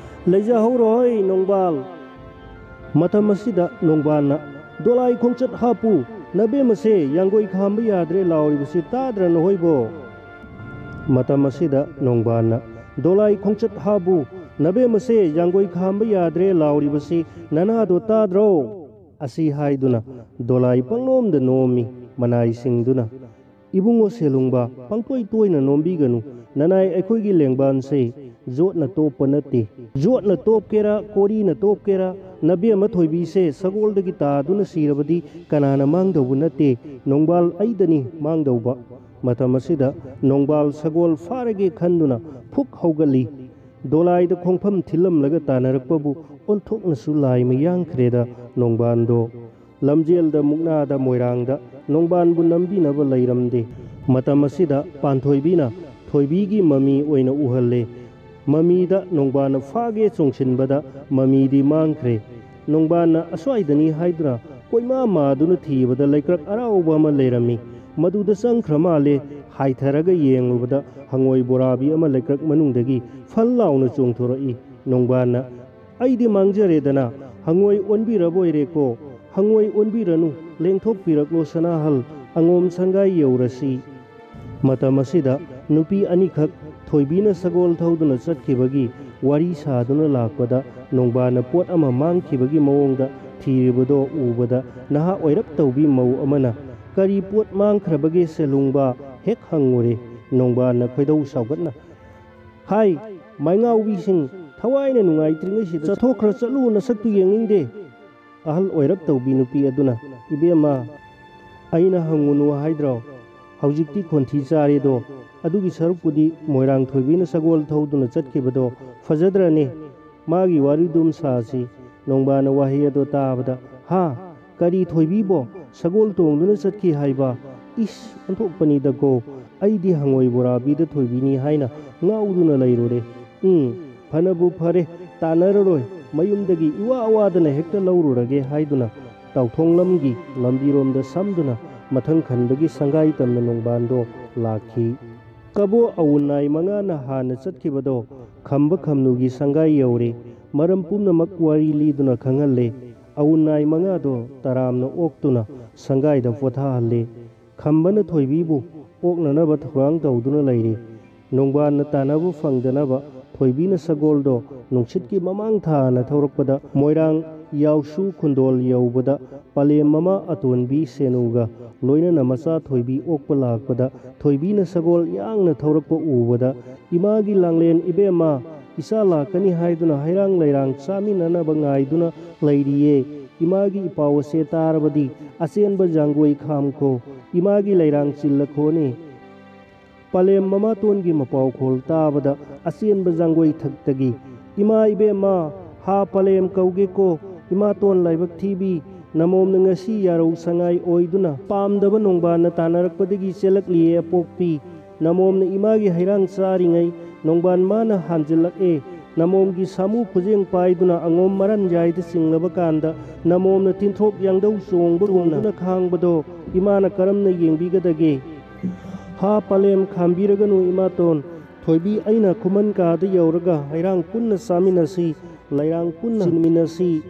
ꯂꯩꯖꯍꯧꯔꯣ ꯍꯣꯏ ꯅꯣꯡꯕꯥꯜ꯫ ꯃꯇꯝ ꯑꯁꯤꯗ ꯅꯣꯡꯕꯥꯜꯅ, "ꯗꯣꯂꯥꯏ ꯈꯣꯡꯆꯠ ꯍꯥꯞꯄꯨ, ꯅꯕꯦꯝꯃꯁꯦ ꯌꯥꯡꯒꯣꯏ ꯈꯥꯝꯕ ꯌꯥꯗ꯭ꯔꯦ ꯂꯥꯎꯔꯤꯕꯁꯤ ꯇꯥꯗ꯭ꯔ ꯅꯈꯣꯏꯕꯣ?" ꯃꯇꯝ ꯑꯁꯤꯗ ꯅꯣꯡꯕꯥꯜꯅ, "ꯗꯣꯂꯥꯏ ꯈꯣꯡꯆꯠ ꯍꯥꯞꯄꯨ, ꯅꯕꯦꯝꯃꯁꯦ ꯌꯥꯡꯒꯣꯏ ꯈꯥꯝꯕ ꯌꯥꯗ꯭ꯔꯦ ꯂꯥꯎꯔꯤꯕꯁꯤ ꯅꯅꯥꯗꯣ ꯇꯥꯗ꯭ꯔꯣ?" ꯑꯁꯤ ꯍꯥꯏꯗꯨꯅ ꯗꯣꯂꯥꯏ ꯄꯪꯅꯣꯝꯗ ꯅꯣꯝꯃꯤ꯫ ꯃꯅꯥꯏꯁꯤꯡꯗꯨꯅ, "ꯏꯕꯨꯡꯉꯣ ꯁꯦꯂꯨꯡꯕ, ꯄꯪꯇꯣꯏ ꯇꯣꯏꯅ ꯅꯣꯝꯕꯤꯒꯅꯨ꯫ ꯅꯅꯥꯏ ꯑꯩꯈꯣꯏꯒꯤ ꯂꯦꯡꯕꯥꯟꯁꯦ ꯌꯣꯠꯅ ꯇꯣꯞꯄ ꯅꯠꯇꯦ꯫ ꯌꯣꯠꯅ ꯇꯣꯞꯀꯦꯔꯥ, ꯀꯣꯔꯤꯅ ꯇꯣꯞꯀꯦꯔꯥ, ꯅꯕꯦꯝꯃ ꯊꯣꯏꯕꯤꯁꯦ ꯁꯒꯣꯜꯗꯒꯤ ꯇꯥꯗꯨꯅ ꯁꯤꯔꯕꯗꯤ ꯀꯅꯥꯅ ꯃꯥꯡꯗꯧꯕ ꯅꯠꯇꯦ꯫ ꯅꯣꯡꯕꯥꯜ ꯑꯩꯗꯅꯤ ꯃꯥꯡꯗꯧꯕ꯫" ꯃꯇꯝ ꯑꯁꯤꯗ ꯅꯣꯡꯕꯥꯜ ꯁꯒꯣꯜ ꯐꯥꯔꯒꯦ ꯈꯟꯗꯨꯅ ꯐꯨꯛ ꯍꯧꯒꯠꯂꯤ꯫ ꯗꯣꯂꯥꯏꯗ ꯈꯣꯡꯐꯝ ꯊꯤꯜꯂꯝꯂꯒ ꯇꯥꯟꯅꯔꯛꯄꯕꯨ ꯑꯣꯟꯊꯣꯛꯅꯁꯨ ꯂꯥꯏ ꯃꯌꯥꯡꯈ꯭ꯔꯦꯗ ꯅꯣꯡꯕꯥꯟꯗꯣ꯫ ꯂꯝꯖꯦꯜꯗ ꯃꯨꯛꯅꯥꯗ ꯃꯣꯏꯔꯥꯡꯗ ꯅꯣꯡꯕꯥꯟꯕꯨ ꯅꯝꯕꯤꯅꯕ ꯂꯩꯔꯝꯗꯦ꯫ ꯃꯇꯝ ꯑꯁꯤꯗ ꯄꯥꯟꯊꯣꯏꯕꯤꯅ ꯊꯣꯏꯕꯤꯒꯤ ꯃꯃꯤ ꯑꯣꯏꯅ ꯎꯍꯜꯂꯦ꯫ ꯃꯃꯤꯗ ꯅꯣꯡꯕꯥꯟꯅ ꯐꯥꯒꯦ ꯆꯣꯡꯁꯤꯟꯕꯗ ꯃꯃꯤꯗꯤ ꯃꯥꯡꯈ꯭ꯔꯦ꯫ ꯅꯣꯡꯕꯥꯟꯅ ꯑꯁ꯭ꯋꯥꯏꯗꯅꯤ ꯍꯥꯏꯗꯨꯅ ꯀꯣꯏꯃꯥ ꯃꯥꯗꯨꯅ ꯊꯤꯕꯗ ꯂꯩꯀ꯭ꯔꯛ ꯑꯔꯥꯎꯕ ꯑꯃ ꯂꯩꯔꯝꯃꯤ꯫ ꯃꯗꯨꯗ ꯆꯪꯈ꯭ꯔ ꯃꯥꯜꯂꯦ꯫ ꯍꯥꯏꯊꯔꯒ ꯌꯦꯡꯂꯨꯕꯗ ꯍꯉꯣꯏ ꯕꯣꯔꯥꯕꯤ ꯑꯃ ꯂꯩꯀ꯭ꯔꯛ ꯃꯅꯨꯡꯗꯒꯤ ꯐꯜ ꯂꯥꯎꯅ ꯆꯣꯡꯊꯣꯔꯛꯏ꯫ ꯅꯣꯡꯕꯥꯟꯅ, "ꯑꯩꯗꯤ ꯃꯥꯡꯖꯔꯦꯗꯅ, ꯍꯉꯣꯏ ꯑꯣꯟꯕꯤꯔꯕꯣꯏꯔꯦꯀꯣ꯫ ꯍꯉꯣꯏ ꯑꯣꯟꯕꯤꯔꯅꯨ, ꯂꯦꯡꯊꯣꯛꯄꯤꯔꯛꯂꯣ ꯁꯅꯥꯍꯜ, ꯑꯉꯣꯝ ꯁꯪꯒꯥꯏ ꯌꯧꯔꯁꯤ꯫" ꯃꯇꯝ ꯑꯁꯤꯗ ꯅꯨꯄꯤ ꯑꯅꯤꯈꯛ ꯊꯣꯏꯕꯤꯅ ꯁꯒꯣꯜ ꯊꯧꯗꯨꯅ ꯆꯠꯈꯤꯕꯒꯤ ꯋꯥꯔꯤ ꯁꯥꯗꯨꯅ ꯂꯥꯛꯄꯗ ꯅꯣꯡꯕꯥꯟꯅ ꯄꯣꯠ ꯑꯃ ꯃꯥꯡꯈꯤꯕꯒꯤ ꯃꯑꯣꯡꯗ ꯊꯤꯔꯤꯕꯗꯣ ꯎꯕꯗ ꯅꯍꯥ ꯑꯣꯏꯔꯞ ꯇꯧꯕꯤ ꯃꯧ ꯑꯃꯅ, "ꯀꯔꯤ ꯄꯣꯠ ꯃꯥꯡꯈ꯭ꯔꯕꯒꯦ ꯁꯦꯂꯨꯡꯕ?" ꯍꯦꯛ ꯍꯪꯉꯨꯔꯦ꯫ ꯅꯣꯡꯕꯥꯟꯅ ꯈꯣꯏꯗꯧ ꯁꯥꯎꯒꯠꯅ, "ꯍꯥꯏ, ꯃꯥꯏꯉꯥꯎꯕꯤꯁꯤꯡ, ꯊꯋꯥꯏꯅ ꯅꯨꯡꯉꯥꯏꯇ꯭ꯔꯤꯉꯩꯁꯤꯗ ꯆꯠꯊꯣꯛꯈ꯭ꯔ ꯆꯠꯂꯨ, ꯅꯁꯛꯇꯨ ꯌꯦꯡꯅꯤꯡꯗꯦ꯫" ꯑꯍꯜ ꯑꯣꯏꯔꯞ ꯇꯧꯕꯤ ꯅꯨꯄꯤ ꯑꯗꯨꯅ, "ꯏꯕꯦꯝꯃ, ꯑꯩꯅ ꯍꯪꯉꯨꯅꯨ ꯍꯥꯏꯗ꯭ꯔꯣ? ꯍꯧꯖꯤꯛꯇꯤ ꯈꯣꯟꯊꯤ ꯆꯥꯔꯦꯗꯣ꯫ ꯑꯗꯨꯒꯤ ꯁꯔꯨꯛꯄꯨꯗꯤ ꯃꯣꯏꯔꯥꯡ ꯊꯣꯏꯕꯤꯅ ꯁꯒꯣꯜ ꯊꯧꯗꯨꯅ ꯆꯠꯈꯤꯕꯗꯣ ꯐꯖꯗ꯭ꯔꯅꯦ? ꯃꯥꯒꯤ ꯋꯥꯔꯤꯗꯨꯝ ꯁꯥꯁꯤ꯫" ꯅꯣꯡꯕꯥꯟꯅ ꯋꯥꯍꯩ ꯑꯗꯣ ꯇꯥꯕꯗ, "ꯍꯥ? ꯀꯔꯤ ꯊꯣꯏꯕꯤꯕꯣ? ꯁꯒꯣꯜ ꯇꯣꯡꯗꯨꯅ ꯆꯠꯈꯤ ꯍꯥꯏꯕ? ꯏꯁ, ꯑꯣꯟꯊꯣꯛꯄꯅꯤꯗꯀꯣ꯫ ꯑꯩꯗꯤ ꯍꯉꯣꯏ ꯕꯣꯔꯥꯕꯤꯗ ꯊꯣꯏꯕꯤꯅꯤ ꯍꯥꯏꯅ ꯉꯥꯎꯗꯨꯅ ꯂꯩꯔꯨꯔꯦ꯫ ꯎꯝ, ꯐꯅꯕꯨ ꯐꯔꯦ, ꯇꯥꯟꯅꯔꯔꯣꯏ꯫ ꯃꯌꯨꯝꯗꯒꯤ ꯏꯋꯥ ꯋꯥꯗꯅ ꯍꯦꯛꯇ ꯂꯧꯔꯨꯔꯒꯦ" ꯍꯥꯏꯗꯨꯅ ꯆꯥꯎꯊꯣꯡꯂꯝꯒꯤ ꯂꯝꯕꯤꯔꯣꯝꯗ ꯁꯝꯗꯨꯅ ꯃꯊꯪ ꯈꯟꯕꯒꯤ ꯁꯪꯒꯥꯏ ꯇꯝꯅ ꯅꯣꯡꯕꯥꯟꯗꯣ ꯂꯥꯛꯈꯤ꯫ ꯀꯕꯣ ꯑꯋꯨꯟꯅꯥꯏ ꯃꯉꯥꯅ ꯍꯥꯟꯅ ꯆꯠꯈꯤꯕꯗꯣ ꯈꯝꯕ ꯈꯝꯅꯨꯒꯤ ꯁꯪꯒꯥꯏ ꯌꯧꯔꯦ꯫ ꯃꯔꯝ ꯄꯨꯝꯅꯃꯛ ꯋꯥꯔꯤ ꯂꯤꯗꯨꯅ ꯈꯪꯍꯜꯂꯦ꯫ ꯑꯋꯨꯟꯅꯥꯏ ꯃꯉꯥꯗꯣ ꯇꯔꯥꯝꯅ ꯑꯣꯛꯇꯨꯅ ꯁꯪꯒꯥꯏꯗ ꯄꯣꯊꯥꯍꯜꯂꯦ꯫ ꯈꯝꯕꯅ ꯊꯣꯏꯕꯤꯕꯨ ꯑꯣꯛꯅꯅꯕ ꯊꯧꯔꯥꯡ ꯇꯧꯗꯨꯅ ꯂꯩꯔꯤ꯫ ꯅꯣꯡꯕꯥꯟꯅ ꯇꯥꯟꯅꯕ ꯐꯪꯗꯅꯕ ꯊꯣꯏꯕꯤꯅ ꯁꯒꯣꯜꯗꯣ ꯅꯨꯡꯁꯤꯠꯀꯤ ꯃꯃꯥꯡ ꯊꯥꯅ ꯊꯧꯔꯛꯄꯗ ꯃꯣꯏꯔꯥꯡ ꯌꯥꯎꯁꯨ ꯈꯨꯟꯗꯣꯜ ꯌꯧꯕꯗ ꯄꯂꯦꯝ ꯃꯃꯥ ꯑꯇꯣꯟꯕꯤ ꯁꯦꯅꯨꯒ ꯂꯣꯏꯅꯅ ꯃꯆꯥ ꯊꯣꯏꯕꯤ ꯑꯣꯛꯄ ꯂꯥꯛꯄꯗ ꯊꯣꯏꯕꯤꯅ ꯁꯒꯣꯜ ꯌꯥꯡꯅ ꯊꯧꯔꯛꯄ ꯎꯕꯗ, "ꯏꯃꯥꯒꯤ ꯂꯥꯡꯂꯦꯟ ꯏꯕꯦꯝꯃ, ꯏꯆꯥ ꯂꯥꯛꯀꯅꯤ ꯍꯥꯏꯗꯨꯅ ꯍꯩꯔꯥꯡ ꯂꯩꯔꯥꯡ ꯆꯥꯃꯤꯟꯅꯅꯕ ꯉꯥꯏꯗꯨꯅ ꯂꯩꯔꯤꯌꯦ꯫ ꯏꯃꯥꯒꯤ ꯏꯄꯥꯎ ꯑꯁꯦ ꯇꯥꯔꯕꯗꯤ ꯑꯆꯦꯟꯕ ꯖꯥꯡꯒꯣꯏ ꯈꯥꯝꯈꯣ, ꯏꯃꯥꯒꯤ ꯂꯩꯔꯥꯡ ꯆꯤꯜꯂꯈꯣꯅꯦ"꯫ ꯄꯂꯦꯝ ꯃꯃꯥꯇꯣꯟꯒꯤ ꯃꯄꯥꯎꯈꯣꯜ ꯇꯥꯕꯗ ꯑꯆꯦꯟꯕ ꯖꯥꯡꯒꯣꯏ ꯊꯛꯇꯒꯤ, "ꯏꯃꯥ ꯏꯕꯦꯝꯃ, ꯍꯥ ꯄꯂꯦꯝ ꯀꯧꯒꯦꯀꯣ, ꯏꯃꯥꯇꯣꯟ ꯂꯥꯏꯕꯛ ꯊꯤꯕꯤ, ꯅꯃꯣꯝꯅ ꯉꯁꯤ ꯌꯥꯔꯧ ꯁꯉꯥꯏ ꯑꯣꯏꯗꯨꯅ ꯄꯥꯝꯗꯕ ꯅꯣꯡꯕꯥꯟꯅ ꯇꯥꯟꯅꯔꯛꯄꯗꯒꯤ ꯆꯦꯜꯂꯛꯂꯤꯌꯦ ꯑꯄꯣꯛꯄꯤ꯫ ꯅꯃꯣꯝꯅ ꯏꯃꯥꯒꯤ ꯍꯩꯔꯥꯡ ꯆꯥꯔꯤꯉꯩ ꯅꯣꯡꯕꯥꯟ ꯃꯥꯅ ꯍꯥꯟꯖꯤꯜꯂꯛꯑꯦ꯫ ꯅꯃꯣꯝꯒꯤ ꯁꯥꯃꯨ ꯈꯨꯖꯦꯡ ꯄꯥꯏꯗꯨꯅ ꯑꯉꯣꯝ ꯃꯔꯟ ꯌꯥꯏꯗ ꯆꯤꯡꯂꯕ ꯀꯥꯟꯗ ꯅꯃꯣꯝꯅ ꯇꯤꯟꯊ꯭ꯔꯣꯛ ꯌꯥꯡꯗꯧ ꯆꯣꯡꯕꯒꯨꯝꯅ ꯈꯥꯡꯕꯗꯣ ꯏꯃꯥꯅ ꯀꯔꯝꯅ ꯌꯦꯡꯕꯤꯒꯗꯒꯦ? ꯍꯥ ꯄꯂꯦꯝ, ꯈꯥꯝꯕꯤꯔꯒꯅꯨ ꯏꯃꯥꯇꯣꯟ꯫ ꯊꯣꯏꯕꯤ, ꯑꯩꯅ ꯈꯨꯃꯟ ꯀꯥꯗ ꯌꯧꯔꯒ ꯍꯩꯔꯥꯡ ꯄꯨꯟꯅ ꯆꯥꯃꯤꯟꯅꯁꯤ, ꯂꯩꯔꯥꯡ ꯄꯨꯟꯅ ꯆꯤꯟꯃꯤꯟꯅꯁꯤ꯫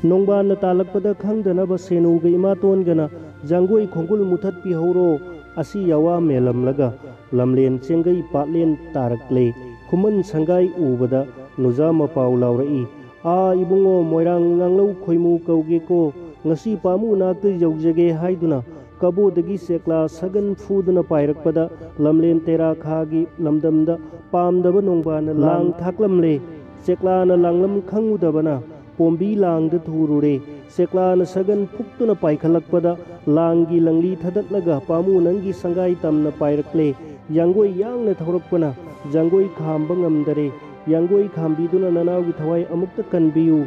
ꯅꯣꯡꯕꯥꯟꯅ ꯇꯥꯜꯂꯛꯄꯗ ꯈꯪꯗꯅꯕ ꯁꯦꯅꯨꯒ ꯏꯃꯥꯇꯣꯟꯒꯅ ꯖꯥꯡꯒꯣꯏ ꯈꯣꯡꯒꯨꯜ ꯃꯨꯊꯠꯄꯤꯍꯧꯔꯣ꯫ ꯑꯁꯤ ꯌꯥꯋꯥ ꯃꯦꯜꯂꯝꯂꯒ ꯂꯝꯂꯦꯟ ꯆꯦꯡꯒꯩ ꯄꯥꯠꯂꯦꯟ ꯇꯥꯔꯛꯂꯦ꯫ ꯈꯨꯃꯟ ꯁꯪꯒꯥꯏ ꯎꯕꯗ ꯅꯨꯖꯥ ꯃꯄꯥꯎ ꯂꯥꯎꯔꯛꯏ, "ꯑꯥ ꯏꯕꯨꯡꯉꯣ, ꯃꯣꯏꯔꯥꯡ ꯉꯥꯡꯂꯧ ꯈꯣꯏꯃꯨ ꯀꯧꯒꯦꯀꯣ, ꯉꯁꯤ ꯄꯥꯃꯨ ꯅꯥꯛꯇ ꯌꯧꯖꯒꯦ" ꯍꯥꯏꯗꯨꯅ ꯀꯕꯣꯗꯒꯤ ꯆꯦꯛꯂꯥ ꯁꯒꯟ ꯐꯨꯗꯨꯅ ꯄꯥꯏꯔꯛꯄꯗ ꯂꯝꯂꯦꯟ ꯇꯦꯔꯥꯈꯥꯒꯤ ꯂꯝꯗꯝꯗ ꯄꯥꯝꯗꯕ ꯅꯣꯡꯕꯥꯟꯅ ꯂꯥꯡ ꯊꯥꯛꯂꯝꯂꯦ꯫ ꯆꯦꯛꯂꯥꯅ ꯂꯥꯡꯂꯝ ꯈꯪꯉꯨꯗꯕꯅ ꯄꯣꯝꯕꯤ ꯂꯥꯡꯗ ꯊꯨꯔꯨꯔꯦ꯫ ꯆꯦꯛꯂꯥꯅ ꯁꯒꯟ ꯐꯨꯛꯇꯨꯅ ꯄꯥꯏꯈꯠꯂꯛꯄꯗ ꯂꯥꯡꯒꯤ ꯂꯪꯂꯤ ꯊꯗꯠꯂꯒ ꯄꯥꯃꯨ ꯅꯪꯒꯤ ꯁꯪꯒꯥꯏ ꯇꯝꯅ ꯄꯥꯏꯔꯛꯂꯦ꯫ ꯌꯥꯡꯒꯣꯏ ꯌꯥꯡꯅ ꯊꯧꯔꯛꯄꯅ ꯖꯥꯡꯒꯣꯏ ꯈꯥꯝꯕ ꯉꯝꯗꯔꯦ꯫ ꯌꯥꯡꯒꯣꯏ ꯈꯥꯝꯕꯤꯗꯨꯅ ꯅꯅꯥꯎꯒꯤ ꯊꯋꯥꯏ ꯑꯃꯨꯛꯇ ꯀꯟꯕꯤꯌꯨ꯫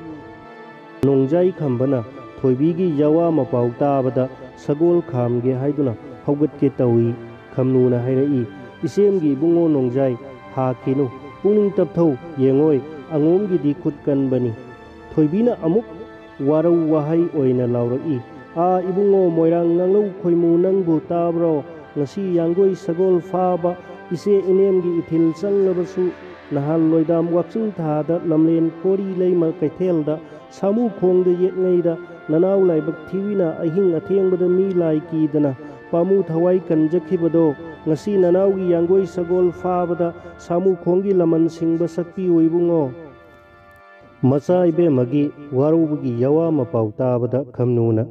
ꯅꯣꯡꯖꯥꯏ ꯈꯝꯕꯅ ꯊꯣꯏꯕꯤꯒꯤ ꯌꯥꯋꯥ ꯃꯄꯥꯎ ꯇꯥꯕꯗ ꯁꯒꯣꯜ ꯈꯥꯝꯒꯦ ꯍꯥꯏꯗꯨꯅ ꯍꯧꯒꯠꯀꯦ ꯇꯧꯏ꯫ ꯈꯝꯅꯨꯅ ꯍꯥꯏꯔꯛꯏ, "ꯏꯆꯦꯝꯒꯤ ꯏꯕꯨꯡꯉꯣ ꯅꯣꯡꯖꯥꯏ, ꯍꯥꯈꯤꯅꯨ, ꯄꯨꯛꯅꯤꯡ ꯇꯞꯊꯧ, ꯌꯦꯡꯉꯣꯏ, ꯑꯉꯣꯝꯒꯤꯗꯤ ꯈꯨꯠ ꯀꯟꯕꯅꯤ"꯫ ꯊꯣꯏꯕꯤꯅ ꯑꯃꯨꯛ ꯋꯥꯔꯧ ꯋꯥꯍꯩ ꯑꯣꯏꯅ ꯂꯥꯎꯔꯛꯏ꯫ "ꯑꯥ ꯏꯕꯨꯡꯉꯣ ꯃꯣꯏꯔꯥꯡ ꯉꯥꯡꯂꯧ ꯈꯣꯏꯃꯨ, ꯅꯪꯕꯨ ꯇꯥꯕ꯭ꯔꯣ? ꯉꯁꯤ ꯌꯥꯡꯒꯣꯏ ꯁꯒꯣꯜ ꯐꯥꯕ ꯏꯆꯦ ꯏꯅꯦꯝꯒꯤ ꯏꯊꯤꯜ ꯆꯪꯂꯕꯁꯨ, ꯅꯍꯥꯟ ꯂꯣꯏꯗꯥꯝ ꯋꯥꯛꯆꯤꯡ ꯊꯥꯗ ꯂꯝꯂꯦꯟ ꯀꯣꯔꯤ ꯂꯩꯃ ꯀꯩꯊꯦꯜꯗ ꯁꯥꯃꯨ ꯈꯣꯡꯗ ꯌꯦꯠꯉꯩꯗ ꯅꯅꯥꯎ ꯂꯥꯏꯕꯛ ꯊꯤꯕꯤꯅ ꯑꯍꯤꯡ ꯑꯊꯦꯡꯕꯗ ꯃꯤ ꯂꯥꯏ ꯀꯤꯗꯅ ꯄꯥꯃꯨ ꯊꯋꯥꯏ ꯀꯟꯖꯈꯤꯕꯗꯣ, ꯉꯁꯤ ꯅꯅꯥꯎꯒꯤ ꯌꯥꯡꯒꯣꯏ ꯁꯒꯣꯜ ꯐꯥꯕꯗ ꯁꯥꯃꯨ ꯈꯣꯡꯒꯤ ꯂꯃꯟ ꯁꯤꯡꯕ ꯁꯛꯄꯤꯌꯨ ꯏꯕꯨꯡꯉꯣ꯫" ꯃꯆꯥ ꯏꯕꯦꯝꯃꯒꯤ ꯋꯥꯔꯧꯕꯒꯤ ꯌꯋꯥ ꯃꯄꯥꯎ ꯇꯥꯕꯗ ꯈꯝꯅꯨꯅ,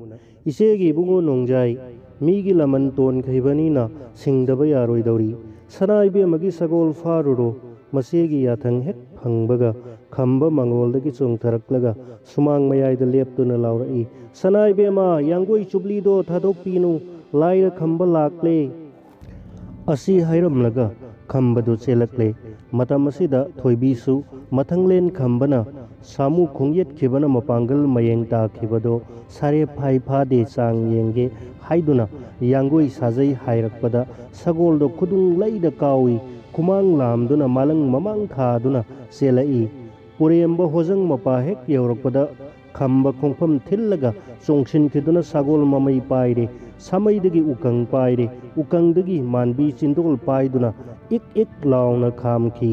"ꯏꯆꯦꯒꯤ ꯏꯕꯨꯡꯉꯣ ꯅꯣꯡꯖꯥꯏ, ꯃꯤꯒꯤ ꯂꯃꯟ ꯇꯣꯟꯈ꯭ꯔꯤꯕꯅꯤꯅ ꯁꯤꯡꯗꯕ ꯌꯥꯔꯣꯏꯗꯧꯔꯤ꯫ ꯁꯅꯥ ꯏꯕꯦꯝꯃꯒꯤ ꯁꯒꯣꯜ ꯐꯥꯔꯨꯔꯣ꯫" ꯃꯆꯦꯒꯤ ꯌꯥꯊꯪ ꯍꯦꯛ ꯐꯪꯕꯒ ꯈꯝꯕ ꯃꯉꯣꯜꯗꯒꯤ ꯆꯣꯡꯊꯔꯛꯂꯒ ꯁꯨꯃꯥꯡ ꯃꯌꯥꯏꯗ ꯂꯦꯞꯇꯨꯅ ꯂꯥꯎꯔꯛꯏ, "ꯁꯅꯥ ꯏꯕꯦꯝꯃ, ꯌꯥꯡꯒꯣꯏ ꯆꯨꯞꯂꯤꯗꯣ ꯊꯥꯗꯣꯛꯄꯤꯅꯨ, ꯂꯥꯏꯔ ꯈꯝꯕ ꯂꯥꯛꯂꯦ꯫" ꯑꯁꯤ ꯍꯥꯏꯔꯝꯂꯒ ꯈꯝꯕꯗꯨ ꯆꯦꯜꯂꯛꯂꯦ꯫ ꯃꯇꯝ ꯑꯁꯤꯗ ꯊꯣꯏꯕꯤꯁꯨ ꯃꯊꯪꯂꯦꯟ ꯈꯝꯕꯅ ꯁꯥꯃꯨ ꯈꯣꯡꯌꯦꯠꯈꯤꯕꯅ ꯃꯄꯥꯡꯒꯜ ꯃꯌꯦꯡ ꯇꯥꯈꯤꯕꯗꯣ ꯁꯥꯔꯦ ꯐꯥꯏ ꯐꯥꯗꯦ ꯆꯥꯡ ꯌꯦꯡꯒꯦ ꯍꯥꯏꯗꯨꯅ ꯌꯥꯡꯒꯣꯏ ꯁꯥꯖꯩ ꯍꯥꯏꯔꯛꯄꯗ ꯁꯒꯣꯜꯗꯣ ꯈꯨꯗꯨꯡ ꯂꯩꯗ ꯀꯥꯎꯏ꯫ ꯈꯨꯃꯥꯡ ꯂꯥꯝꯗꯨꯅ ꯃꯂꯪ ꯃꯃꯥꯡ ꯊꯥꯗꯨꯅ ꯆꯦꯜꯂꯛꯏ꯫ ꯄꯨꯔꯦꯝꯕ ꯍꯣꯖꯪ ꯃꯄꯥ ꯍꯦꯛ ꯌꯧꯔꯛꯄꯗ ꯈꯝꯕ ꯈꯣꯡꯐꯝ ꯊꯤꯜꯂꯒ ꯆꯣꯡꯁꯤꯟꯈꯤꯗꯨꯅ ꯁꯒꯣꯜ ꯃꯃꯩ ꯄꯥꯏꯔꯦ꯫ ꯁꯥꯃꯩꯗꯒꯤ ꯎꯀꯪ ꯄꯥꯏꯔꯦ꯫ ꯎꯀꯪꯗꯒꯤ ꯃꯥꯟꯕꯤ ꯆꯤꯟꯗꯣꯜ ꯄꯥꯏꯗꯨꯅ ꯏꯛ ꯏꯛ ꯂꯥꯎꯅ ꯈꯥꯝꯈꯤ꯫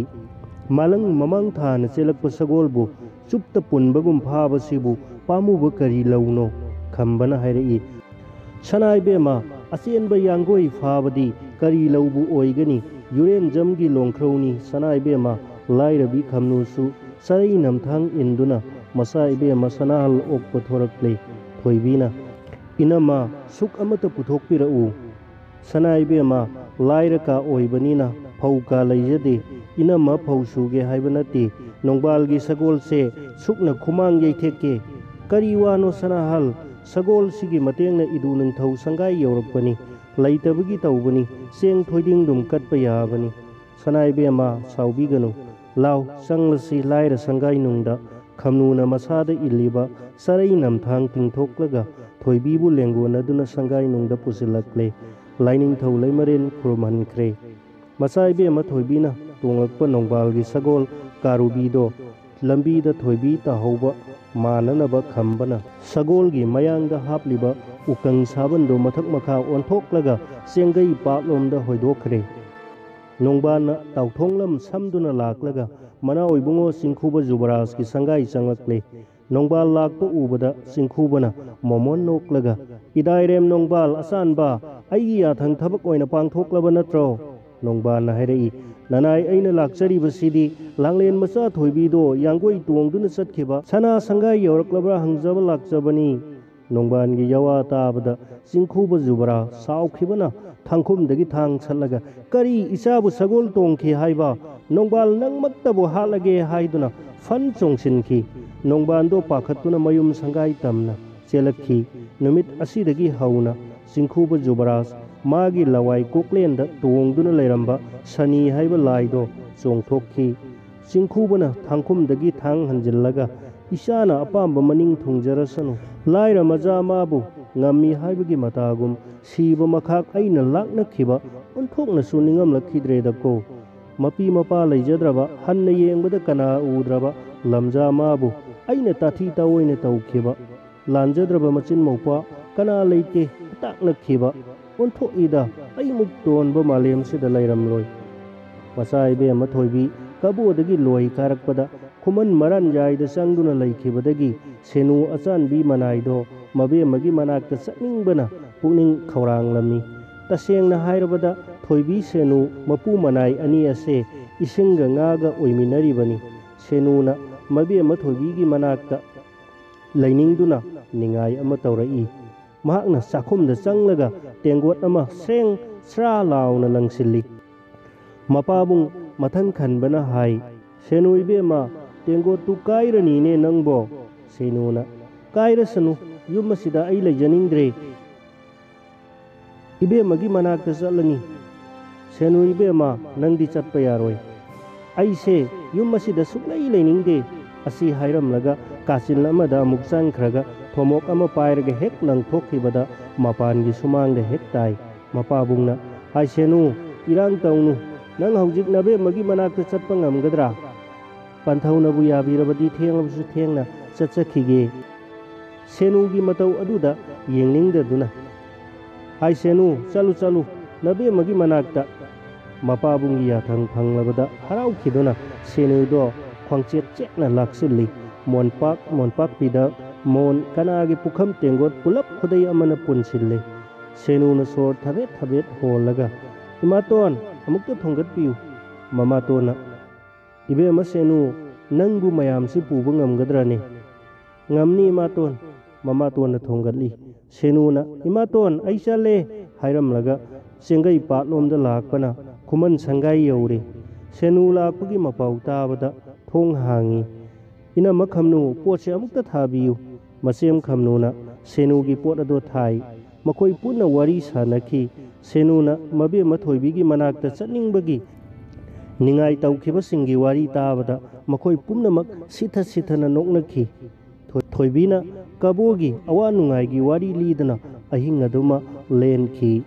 ꯃꯂꯪ ꯃꯃꯥꯡ ꯊꯥꯅ ꯆꯦꯜꯂꯛꯄ ꯁꯒꯣꯜꯕꯨ ꯆꯨꯞꯇ ꯄꯨꯟꯕꯒꯨꯝ ꯐꯥꯕꯁꯤꯕꯨ ꯄꯥꯝꯃꯨꯕ ꯀꯔꯤ ꯂꯧꯅꯣ? ꯈꯝꯕꯅ ꯍꯥꯏꯔꯛꯏ, "ꯁꯅꯥ ꯏꯕꯦꯝꯃ, ꯑꯆꯦꯟꯕ ꯌꯥꯡꯒꯣꯏ ꯐꯥꯕꯗꯤ ꯀꯔꯤ ꯂꯧꯕꯨ ꯑꯣꯏꯒꯅꯤ? ꯌꯨꯔꯦꯟꯖꯝꯒꯤ ꯂꯣꯡꯈ꯭ꯔꯧꯅꯤ ꯁꯅꯥ ꯏꯕꯦꯝꯃ꯫" ꯂꯥꯏꯔꯕꯤ ꯈꯝꯅꯨꯁꯨ ꯆꯔꯩ ꯅꯝꯊꯥꯡ ꯏꯟꯗꯨꯅ ꯃꯆꯥ ꯏꯕꯦꯝꯃ ꯁꯅꯥꯍꯜ ꯑꯣꯛꯄ ꯊꯣꯔꯛꯂꯦ꯫ ꯊꯣꯏꯕꯤꯅ, "ꯏꯅꯝꯃ, ꯁꯨꯛ ꯑꯃꯠꯇ ꯄꯨꯊꯣꯛꯄꯤꯔꯛꯎ꯫ ꯁꯅꯥ ꯏꯕꯦꯝꯃ, ꯂꯥꯏꯔ ꯀꯥ ꯑꯣꯏꯕꯅꯤꯅ ꯐꯧ ꯀꯥ ꯂꯩꯖꯗꯦ꯫ ꯏꯅꯝꯃ ꯐꯧ ꯁꯨꯒꯦ ꯍꯥꯏꯕ ꯅꯠꯇꯦ꯫ ꯅꯣꯡꯕꯥꯜꯒꯤ ꯁꯒꯣꯜꯁꯦ ꯁꯨꯛꯅ ꯈꯨꯃꯥꯡ ꯌꯩꯊꯦꯛꯀꯦ꯫" "ꯀꯔꯤ ꯋꯥꯅꯣ ꯁꯅꯥꯍꯜ? ꯁꯒꯣꯜꯁꯤꯒꯤ ꯃꯇꯦꯡꯅ ꯏꯗꯨ ꯅꯤꯡꯊꯧ ꯁꯪꯒꯥꯏ ꯌꯧꯔꯛꯄꯅꯤ꯫ ꯂꯩꯇꯕꯒꯤ ꯇꯧꯕꯅꯤ꯫ ꯆꯦꯡ ꯊꯣꯏꯗꯤꯡꯗꯨꯝ ꯀꯠꯄ ꯌꯥꯕꯅꯤ꯫" "ꯁꯅꯥ ꯏꯕꯦꯝꯃ, ꯁꯥꯎꯕꯤꯒꯅꯨ꯫ ꯂꯥꯎ, ꯆꯪꯂꯁꯤ ꯂꯥꯏꯔ ꯁꯪꯒꯥꯏꯅꯨꯡꯗ꯫" ꯈꯝꯅꯨꯅ ꯃꯁꯥꯗ ꯏꯜꯂꯤꯕ ꯆꯔꯩ ꯅꯝꯊꯥꯡ ꯇꯤꯡꯊꯣꯛꯂꯒ ꯊꯣꯏꯕꯤꯕꯨ ꯂꯦꯡꯒꯣꯟꯅꯗꯨꯅ ꯁꯪꯒꯥꯏꯅꯨꯡꯗ ꯄꯨꯁꯤꯜꯂꯛꯂꯦ꯫ ꯂꯥꯏꯅꯤꯡꯊꯧ ꯂꯩꯃꯔꯦꯟ ꯈꯨꯔꯨꯝꯍꯟꯈ꯭ꯔꯦ꯫ ꯃꯆꯥ ꯏꯕꯦꯝꯃ ꯊꯣꯏꯕꯤꯅ ꯇꯣꯡꯂꯛꯄ ꯅꯣꯡꯕꯥꯜꯒꯤ ꯁꯒꯣꯜ ꯀꯥꯔꯨꯕꯤꯗꯣ ꯂꯝꯕꯤꯗ ꯊꯣꯏꯕꯤ ꯇꯥꯍꯧꯕ ꯃꯥꯟꯅꯅꯕ ꯈꯝꯕꯅ ꯁꯒꯣꯜꯒꯤ ꯃꯌꯥꯡꯗ ꯍꯥꯞꯂꯤꯕ ꯎꯀꯪ ꯁꯥꯕꯟꯗꯨ ꯃꯊꯛ ꯃꯈꯥ ꯑꯣꯟꯊꯣꯛꯂꯒ ꯆꯦꯡꯒꯩ ꯄꯥꯠꯂꯣꯝꯗ ꯍꯣꯏꯗꯣꯛꯈ꯭ꯔꯦ꯫ ꯅꯣꯡꯕꯥꯟꯅ ꯇꯥꯎꯊꯣꯡꯂꯝ ꯁꯝꯗꯨꯅ ꯂꯥꯛꯂꯒ ꯃꯅꯥꯎ ꯏꯕꯨꯡꯉꯣ ꯆꯤꯡꯈꯨꯕ ꯖꯨꯕꯔꯥꯖꯀꯤ ꯁꯪꯒꯥꯏ ꯆꯪꯂꯛꯂꯦ꯫ ꯅꯣꯡꯕꯥꯜ ꯂꯥꯛꯄ ꯎꯕꯗ ꯆꯤꯡꯈꯨꯕꯅ ꯃꯣꯃꯣꯟ ꯅꯣꯛꯂꯒ, "ꯏꯗꯥꯏꯔꯦꯝ ꯅꯣꯡꯕꯥꯜ ꯑꯆꯥꯟꯕ, ꯑꯩꯒꯤ ꯌꯥꯊꯪ ꯊꯕꯛ ꯑꯣꯏꯅ ꯄꯥꯡꯊꯣꯛꯂꯕ ꯅꯠꯇ꯭ꯔꯣ?" ꯅꯣꯡꯕꯥꯜꯅ ꯍꯥꯏꯔꯛꯏ, "ꯅꯅꯥꯏ ꯑꯩꯅ ꯂꯥꯛꯆꯔꯤꯕꯁꯤꯗꯤ ꯂꯥꯡꯂꯦꯟ ꯃꯆꯥ ꯊꯣꯏꯕꯤꯗꯣ ꯌꯥꯡꯒꯣꯏ ꯇꯣꯡꯗꯨꯅ ꯆꯠꯈꯤꯕ ꯁꯅꯥ ꯁꯪꯒꯥꯏ ꯌꯧꯔꯛꯂꯕ꯭ꯔꯥ ꯍꯪꯖꯕ ꯂꯥꯛꯆꯕꯅꯤ꯫" ꯅꯣꯡꯕꯥꯟꯒꯤ ꯌꯋꯥ ꯇꯥꯕꯗ ꯆꯤꯡꯈꯨꯕ ꯖꯨꯕꯔꯥ ꯁꯥꯎꯈꯤꯕꯅ ꯊꯥꯡꯈꯨꯝꯗꯒꯤ ꯊꯥꯡ ꯁꯠꯂꯒ, "ꯀꯔꯤ, ꯏꯆꯥꯕꯨ ꯁꯒꯣꯜ ꯇꯣꯡꯈꯤ ꯍꯥꯏꯕ? ꯅꯣꯡꯕꯥꯜ ꯅꯪꯃꯛꯇꯕꯨ ꯍꯥꯠꯂꯒꯦ ꯍꯥꯏꯗꯨꯅ ꯐꯟ ꯆꯣꯡꯁꯤꯟꯈꯤ꯫ ꯅꯣꯡꯕꯥꯟꯗꯣ ꯄꯥꯈꯠꯇꯨꯅ ꯃꯌꯨꯝ ꯁꯪꯒꯥꯏ ꯇꯝꯅ ꯆꯦꯜꯂꯛꯈꯤ꯫ ꯅꯨꯃꯤꯠ ꯑꯁꯤꯗꯒꯤ ꯍꯧꯅ ꯆꯤꯡꯈꯨꯕ ꯖꯨꯕꯔꯥꯖ ꯃꯥꯒꯤ ꯂꯋꯥꯏ ꯀꯣꯛꯂꯦꯟꯗ ꯇꯣꯡꯗꯨꯅ ꯂꯩꯔꯝꯕ ꯁꯅꯤ ꯍꯥꯏꯕ ꯂꯥꯏꯗꯣ ꯆꯣꯡꯊꯣꯛꯈꯤ꯫ ꯆꯤꯡꯈꯨꯕꯅ ꯊꯥꯡꯈꯨꯝꯗꯒꯤ ꯊꯥꯡ ꯍꯟꯖꯤꯜꯂꯒ, "ꯏꯆꯥꯅ ꯑꯄꯥꯝꯕ ꯃꯅꯤꯡ ꯊꯨꯡꯖꯔꯁꯅꯨ꯫ ꯂꯥꯏꯔ ꯃꯆꯥ ꯃꯥꯕꯨ ꯉꯝꯃꯤ ꯍꯥꯏꯕꯒꯤ ꯃꯇꯥꯒꯨꯝ ꯁꯤꯕ ꯃꯈꯥꯛ ꯑꯩꯅ ꯂꯥꯛꯅꯈꯤꯕ ꯑꯣꯟꯊꯣꯛꯅꯁꯨ ꯅꯤꯡꯉꯝꯂꯛꯈꯤꯗ꯭ꯔꯦꯗꯀꯣ꯫ ꯃꯄꯤ ꯃꯄꯥ ꯂꯩꯖꯗ꯭ꯔꯕ, ꯍꯟꯅ ꯌꯦꯡꯕꯗ ꯀꯅꯥ ꯎꯗ꯭ꯔꯕ ꯂꯝꯖꯥ ꯃꯥꯕꯨ ꯑꯩꯅ ꯇꯥꯊꯤ ꯇꯥꯑꯣꯏꯅ ꯇꯧꯈꯤꯕ, ꯂꯥꯟꯖꯗ꯭ꯔꯕ ꯃꯆꯤꯟ ꯃꯧꯄ꯭ꯋꯥ ꯀꯅꯥ ꯂꯩꯇꯦ ꯇꯥꯛꯅꯈꯤꯕ꯫ ꯑꯣꯟꯊꯣꯛꯏꯗ, ꯑꯩꯃꯨꯛ ꯇꯣꯟꯕ ꯃꯥꯂꯦꯝꯁꯤꯗ ꯂꯩꯔꯝꯂꯣꯏ꯫" ꯃꯆꯥ ꯏꯕꯦꯝꯃ ꯊꯣꯏꯕꯤ ꯀꯕꯣꯗꯒꯤ ꯂꯣꯏ ꯀꯥꯔꯛꯄꯗ ꯈꯨꯃꯟ ꯃꯔꯥꯟ ꯌꯥꯏꯗ ꯆꯪꯗꯨꯅ ꯂꯩꯈꯤꯕꯗꯒꯤ ꯁꯦꯅꯨ ꯑꯆꯥꯟꯕꯤ ꯃꯅꯥꯏꯗꯣ ꯃꯕꯦꯝꯃꯒꯤ ꯃꯅꯥꯛꯇ ꯆꯠꯅꯤꯡꯕꯅ ꯄꯨꯛꯅꯤꯡ ꯈꯧꯔꯥꯡꯂꯝꯃꯤ꯫ ꯇꯁꯦꯡꯅ ꯍꯥꯏꯔꯕꯗ ꯊꯣꯏꯕꯤ ꯁꯦꯅꯨ ꯃꯄꯨ ꯃꯅꯥꯏ ꯑꯅꯤ ꯑꯁꯦ ꯏꯁꯤꯡꯒ ꯉꯥꯒ ꯑꯣꯏꯃꯤꯟꯅꯔꯤꯕꯅꯤ꯫ ꯁꯦꯅꯨꯅ ꯃꯕꯦꯝꯃ ꯊꯣꯏꯕꯤꯒꯤ ꯃꯅꯥꯛꯇ ꯂꯩꯅꯤꯡꯗꯨꯅ ꯅꯤꯡꯉꯥꯏ ꯑꯃ ꯇꯧꯔꯛꯏ꯫ ꯃꯍꯥꯛꯅ ꯆꯥꯛꯈꯨꯝꯗ ꯆꯪꯂꯒ ꯇꯦꯡꯒꯣꯠ ꯑꯃ ꯁ꯭ꯔꯦꯡ ꯁ꯭ꯔꯥ ꯂꯥꯎꯅ ꯂꯪꯁꯤꯜꯂꯤ꯫ ꯃꯄꯥꯕꯨꯡ ꯃꯊꯪ ꯈꯟꯕꯅ ꯍꯥꯏ, "ꯁꯦꯅꯨ ꯏꯕꯦꯝꯃ, ꯇꯦꯡꯒꯣꯠꯇꯨ ꯀꯥꯏꯔꯅꯤꯅꯦ ꯅꯪꯕꯣ?" ꯁꯦꯅꯨꯅ, "ꯀꯥꯏꯔꯁꯅꯨ, ꯌꯨꯝ ꯑꯁꯤꯗ ꯑꯩ ꯂꯩꯖꯅꯤꯡꯗ꯭ꯔꯦ꯫ ꯏꯕꯦꯝꯃꯒꯤ ꯃꯅꯥꯛꯇ ꯆꯠꯂꯅꯤ꯫" "ꯁꯦꯅꯨ ꯏꯕꯦꯝꯃ, ꯅꯪꯗꯤ ꯆꯠꯄ ꯌꯥꯔꯣꯏ꯫ ꯑꯩꯁꯦ ꯌꯨꯝ ꯑꯁꯤꯗ ꯁꯨꯛꯂꯩ ꯂꯩꯅꯤꯡꯗꯦ꯫" ꯑꯁꯤ ꯍꯥꯏꯔꯝꯂꯒ ꯀꯥꯆꯤꯟ ꯑꯃꯗ ꯑꯃꯨꯛ ꯆꯪꯈ꯭ꯔꯒ ꯊꯣꯃꯣꯛ ꯑꯃ ꯄꯥꯏꯔꯒ ꯍꯦꯛ ꯂꯪꯊꯣꯛꯈꯤꯕꯗ ꯃꯄꯥꯟꯒꯤ ꯁꯨꯃꯥꯡꯗ ꯍꯦꯛ ꯇꯥꯏ꯫ ꯃꯄꯥꯕꯨꯡꯅ, "ꯍꯥꯏ ꯁꯦꯅꯨ, ꯏꯔꯥꯡ ꯇꯧꯅꯨ꯫ ꯅꯪ ꯍꯧꯖꯤꯛ ꯅꯕꯦꯝꯃꯒꯤ ꯃꯅꯥꯛꯇ ꯆꯠꯄ ꯉꯝꯒꯗ꯭ꯔꯥ?" ꯄꯟꯊꯧꯅꯕꯨ ꯌꯥꯕꯤꯔꯕꯗꯤ ꯊꯦꯡꯂꯕꯁꯨ ꯊꯦꯡꯅ ꯆꯠꯆꯈꯤꯒꯦ꯫ ꯁꯦꯅꯨꯒꯤ ꯃꯇꯧ ꯑꯗꯨꯗ ꯌꯦꯡꯅꯤꯡꯗꯗꯨꯅ, "ꯍꯥꯏ ꯁꯦꯅꯨ, ꯆꯠꯂꯨ ꯆꯠꯂꯨ, ꯅꯕꯦꯝꯃꯒꯤ ꯃꯅꯥꯛꯇ"꯫ ꯃꯄꯥꯕꯨꯡꯒꯤ ꯌꯥꯊꯪ ꯐꯪꯂꯕꯗ ꯍꯔꯥꯎꯈꯤꯗꯨꯅ ꯁꯦꯅꯨꯗꯣ ꯈ꯭ꯋꯥꯡꯆꯦꯠ ꯆꯦꯠꯅ ꯂꯥꯛꯁꯤꯜꯂꯤ꯫ ꯃꯣꯟꯄꯥꯛ ꯃꯣꯟꯄꯥꯛꯄꯤꯗ ꯃꯣꯟ ꯀꯅꯥꯒꯤ ꯄꯨꯈꯝ ꯇꯦꯡꯒꯣꯠ ꯄꯨꯂꯞ ꯈꯨꯗꯩ ꯑꯃꯅ ꯄꯨꯟꯁꯤꯜꯂꯤ꯫ ꯁꯦꯅꯨꯅ ꯁꯣꯔ ꯊꯕꯦꯠ ꯊꯕꯦꯠ ꯍꯣꯜꯂꯒ, "ꯏꯃꯥꯇꯣꯟ, ꯑꯃꯨꯛꯇ ꯊꯣꯡꯒꯠꯄꯤꯌꯨ"꯫ ꯃꯃꯥꯇꯣꯟꯅ, "ꯏꯕꯦꯝꯃ ꯁꯦꯅꯨ, ꯅꯪꯕꯨ ꯃꯌꯥꯝꯁꯤ ꯄꯨꯕ ꯉꯝꯒꯗ꯭ꯔꯅꯦ?" "ꯉꯝꯅꯤ ꯏꯃꯥꯇꯣꯟ"꯫ ꯃꯃꯥꯇꯣꯟꯅ ꯊꯣꯡꯒꯠꯂꯤ꯫ ꯁꯦꯅꯨꯅ, "ꯏꯃꯥꯇꯣꯟ, ꯑꯩ ꯆꯠꯂꯦ" ꯍꯥꯏꯔꯝꯂꯒ ꯆꯦꯡꯒꯩ ꯄꯥꯠꯂꯣꯝꯗ ꯂꯥꯛꯄꯅ ꯈꯨꯃꯟ ꯁꯪꯒꯥꯏ ꯌꯧꯔꯦ꯫ ꯁꯦꯅꯨ ꯂꯥꯛꯄꯒꯤ ꯃꯄꯥꯎ ꯇꯥꯕꯗ ꯊꯣꯡ ꯍꯥꯡꯉꯤ꯫ "ꯏꯅꯝꯃ ꯈꯝꯅꯨ, ꯄꯣꯠꯁꯦ ꯑꯃꯨꯛꯇ ꯊꯥꯕꯤꯌꯨ"꯫ ꯃꯆꯦꯝ ꯈꯝꯅꯨꯅ ꯁꯦꯅꯨꯒꯤ ꯄꯣꯠ ꯑꯗꯨ ꯊꯥꯏ꯫ ꯃꯈꯣꯏ ꯄꯨꯟꯅ ꯋꯥꯔꯤ ꯁꯥꯅꯈꯤ꯫ ꯁꯦꯅꯨꯅ ꯃꯕꯦꯝꯃ ꯊꯣꯏꯕꯤꯒꯤ ꯃꯅꯥꯛꯇ ꯆꯠꯅꯤꯡꯕꯒꯤ ꯅꯤꯡꯉꯥꯏ ꯇꯧꯈꯤꯕꯁꯤꯡꯒꯤ ꯋꯥꯔꯤ ꯇꯥꯕꯗ ꯃꯈꯣꯏ ꯄꯨꯝꯅꯃꯛ ꯁꯤꯊ ꯁꯤꯊꯅ ꯅꯣꯛꯅꯈꯤ꯫ ꯊꯣꯏ-, ꯊꯣꯏꯕꯤꯅ ꯀꯕꯣꯒꯤ ꯑꯋꯥ ꯅꯨꯡꯉꯥꯏꯒꯤ ꯋꯥꯔꯤ ꯂꯤꯗꯨꯅ ꯑꯍꯤꯡ ꯑꯗꯨꯃ ꯂꯦꯟꯈꯤ꯫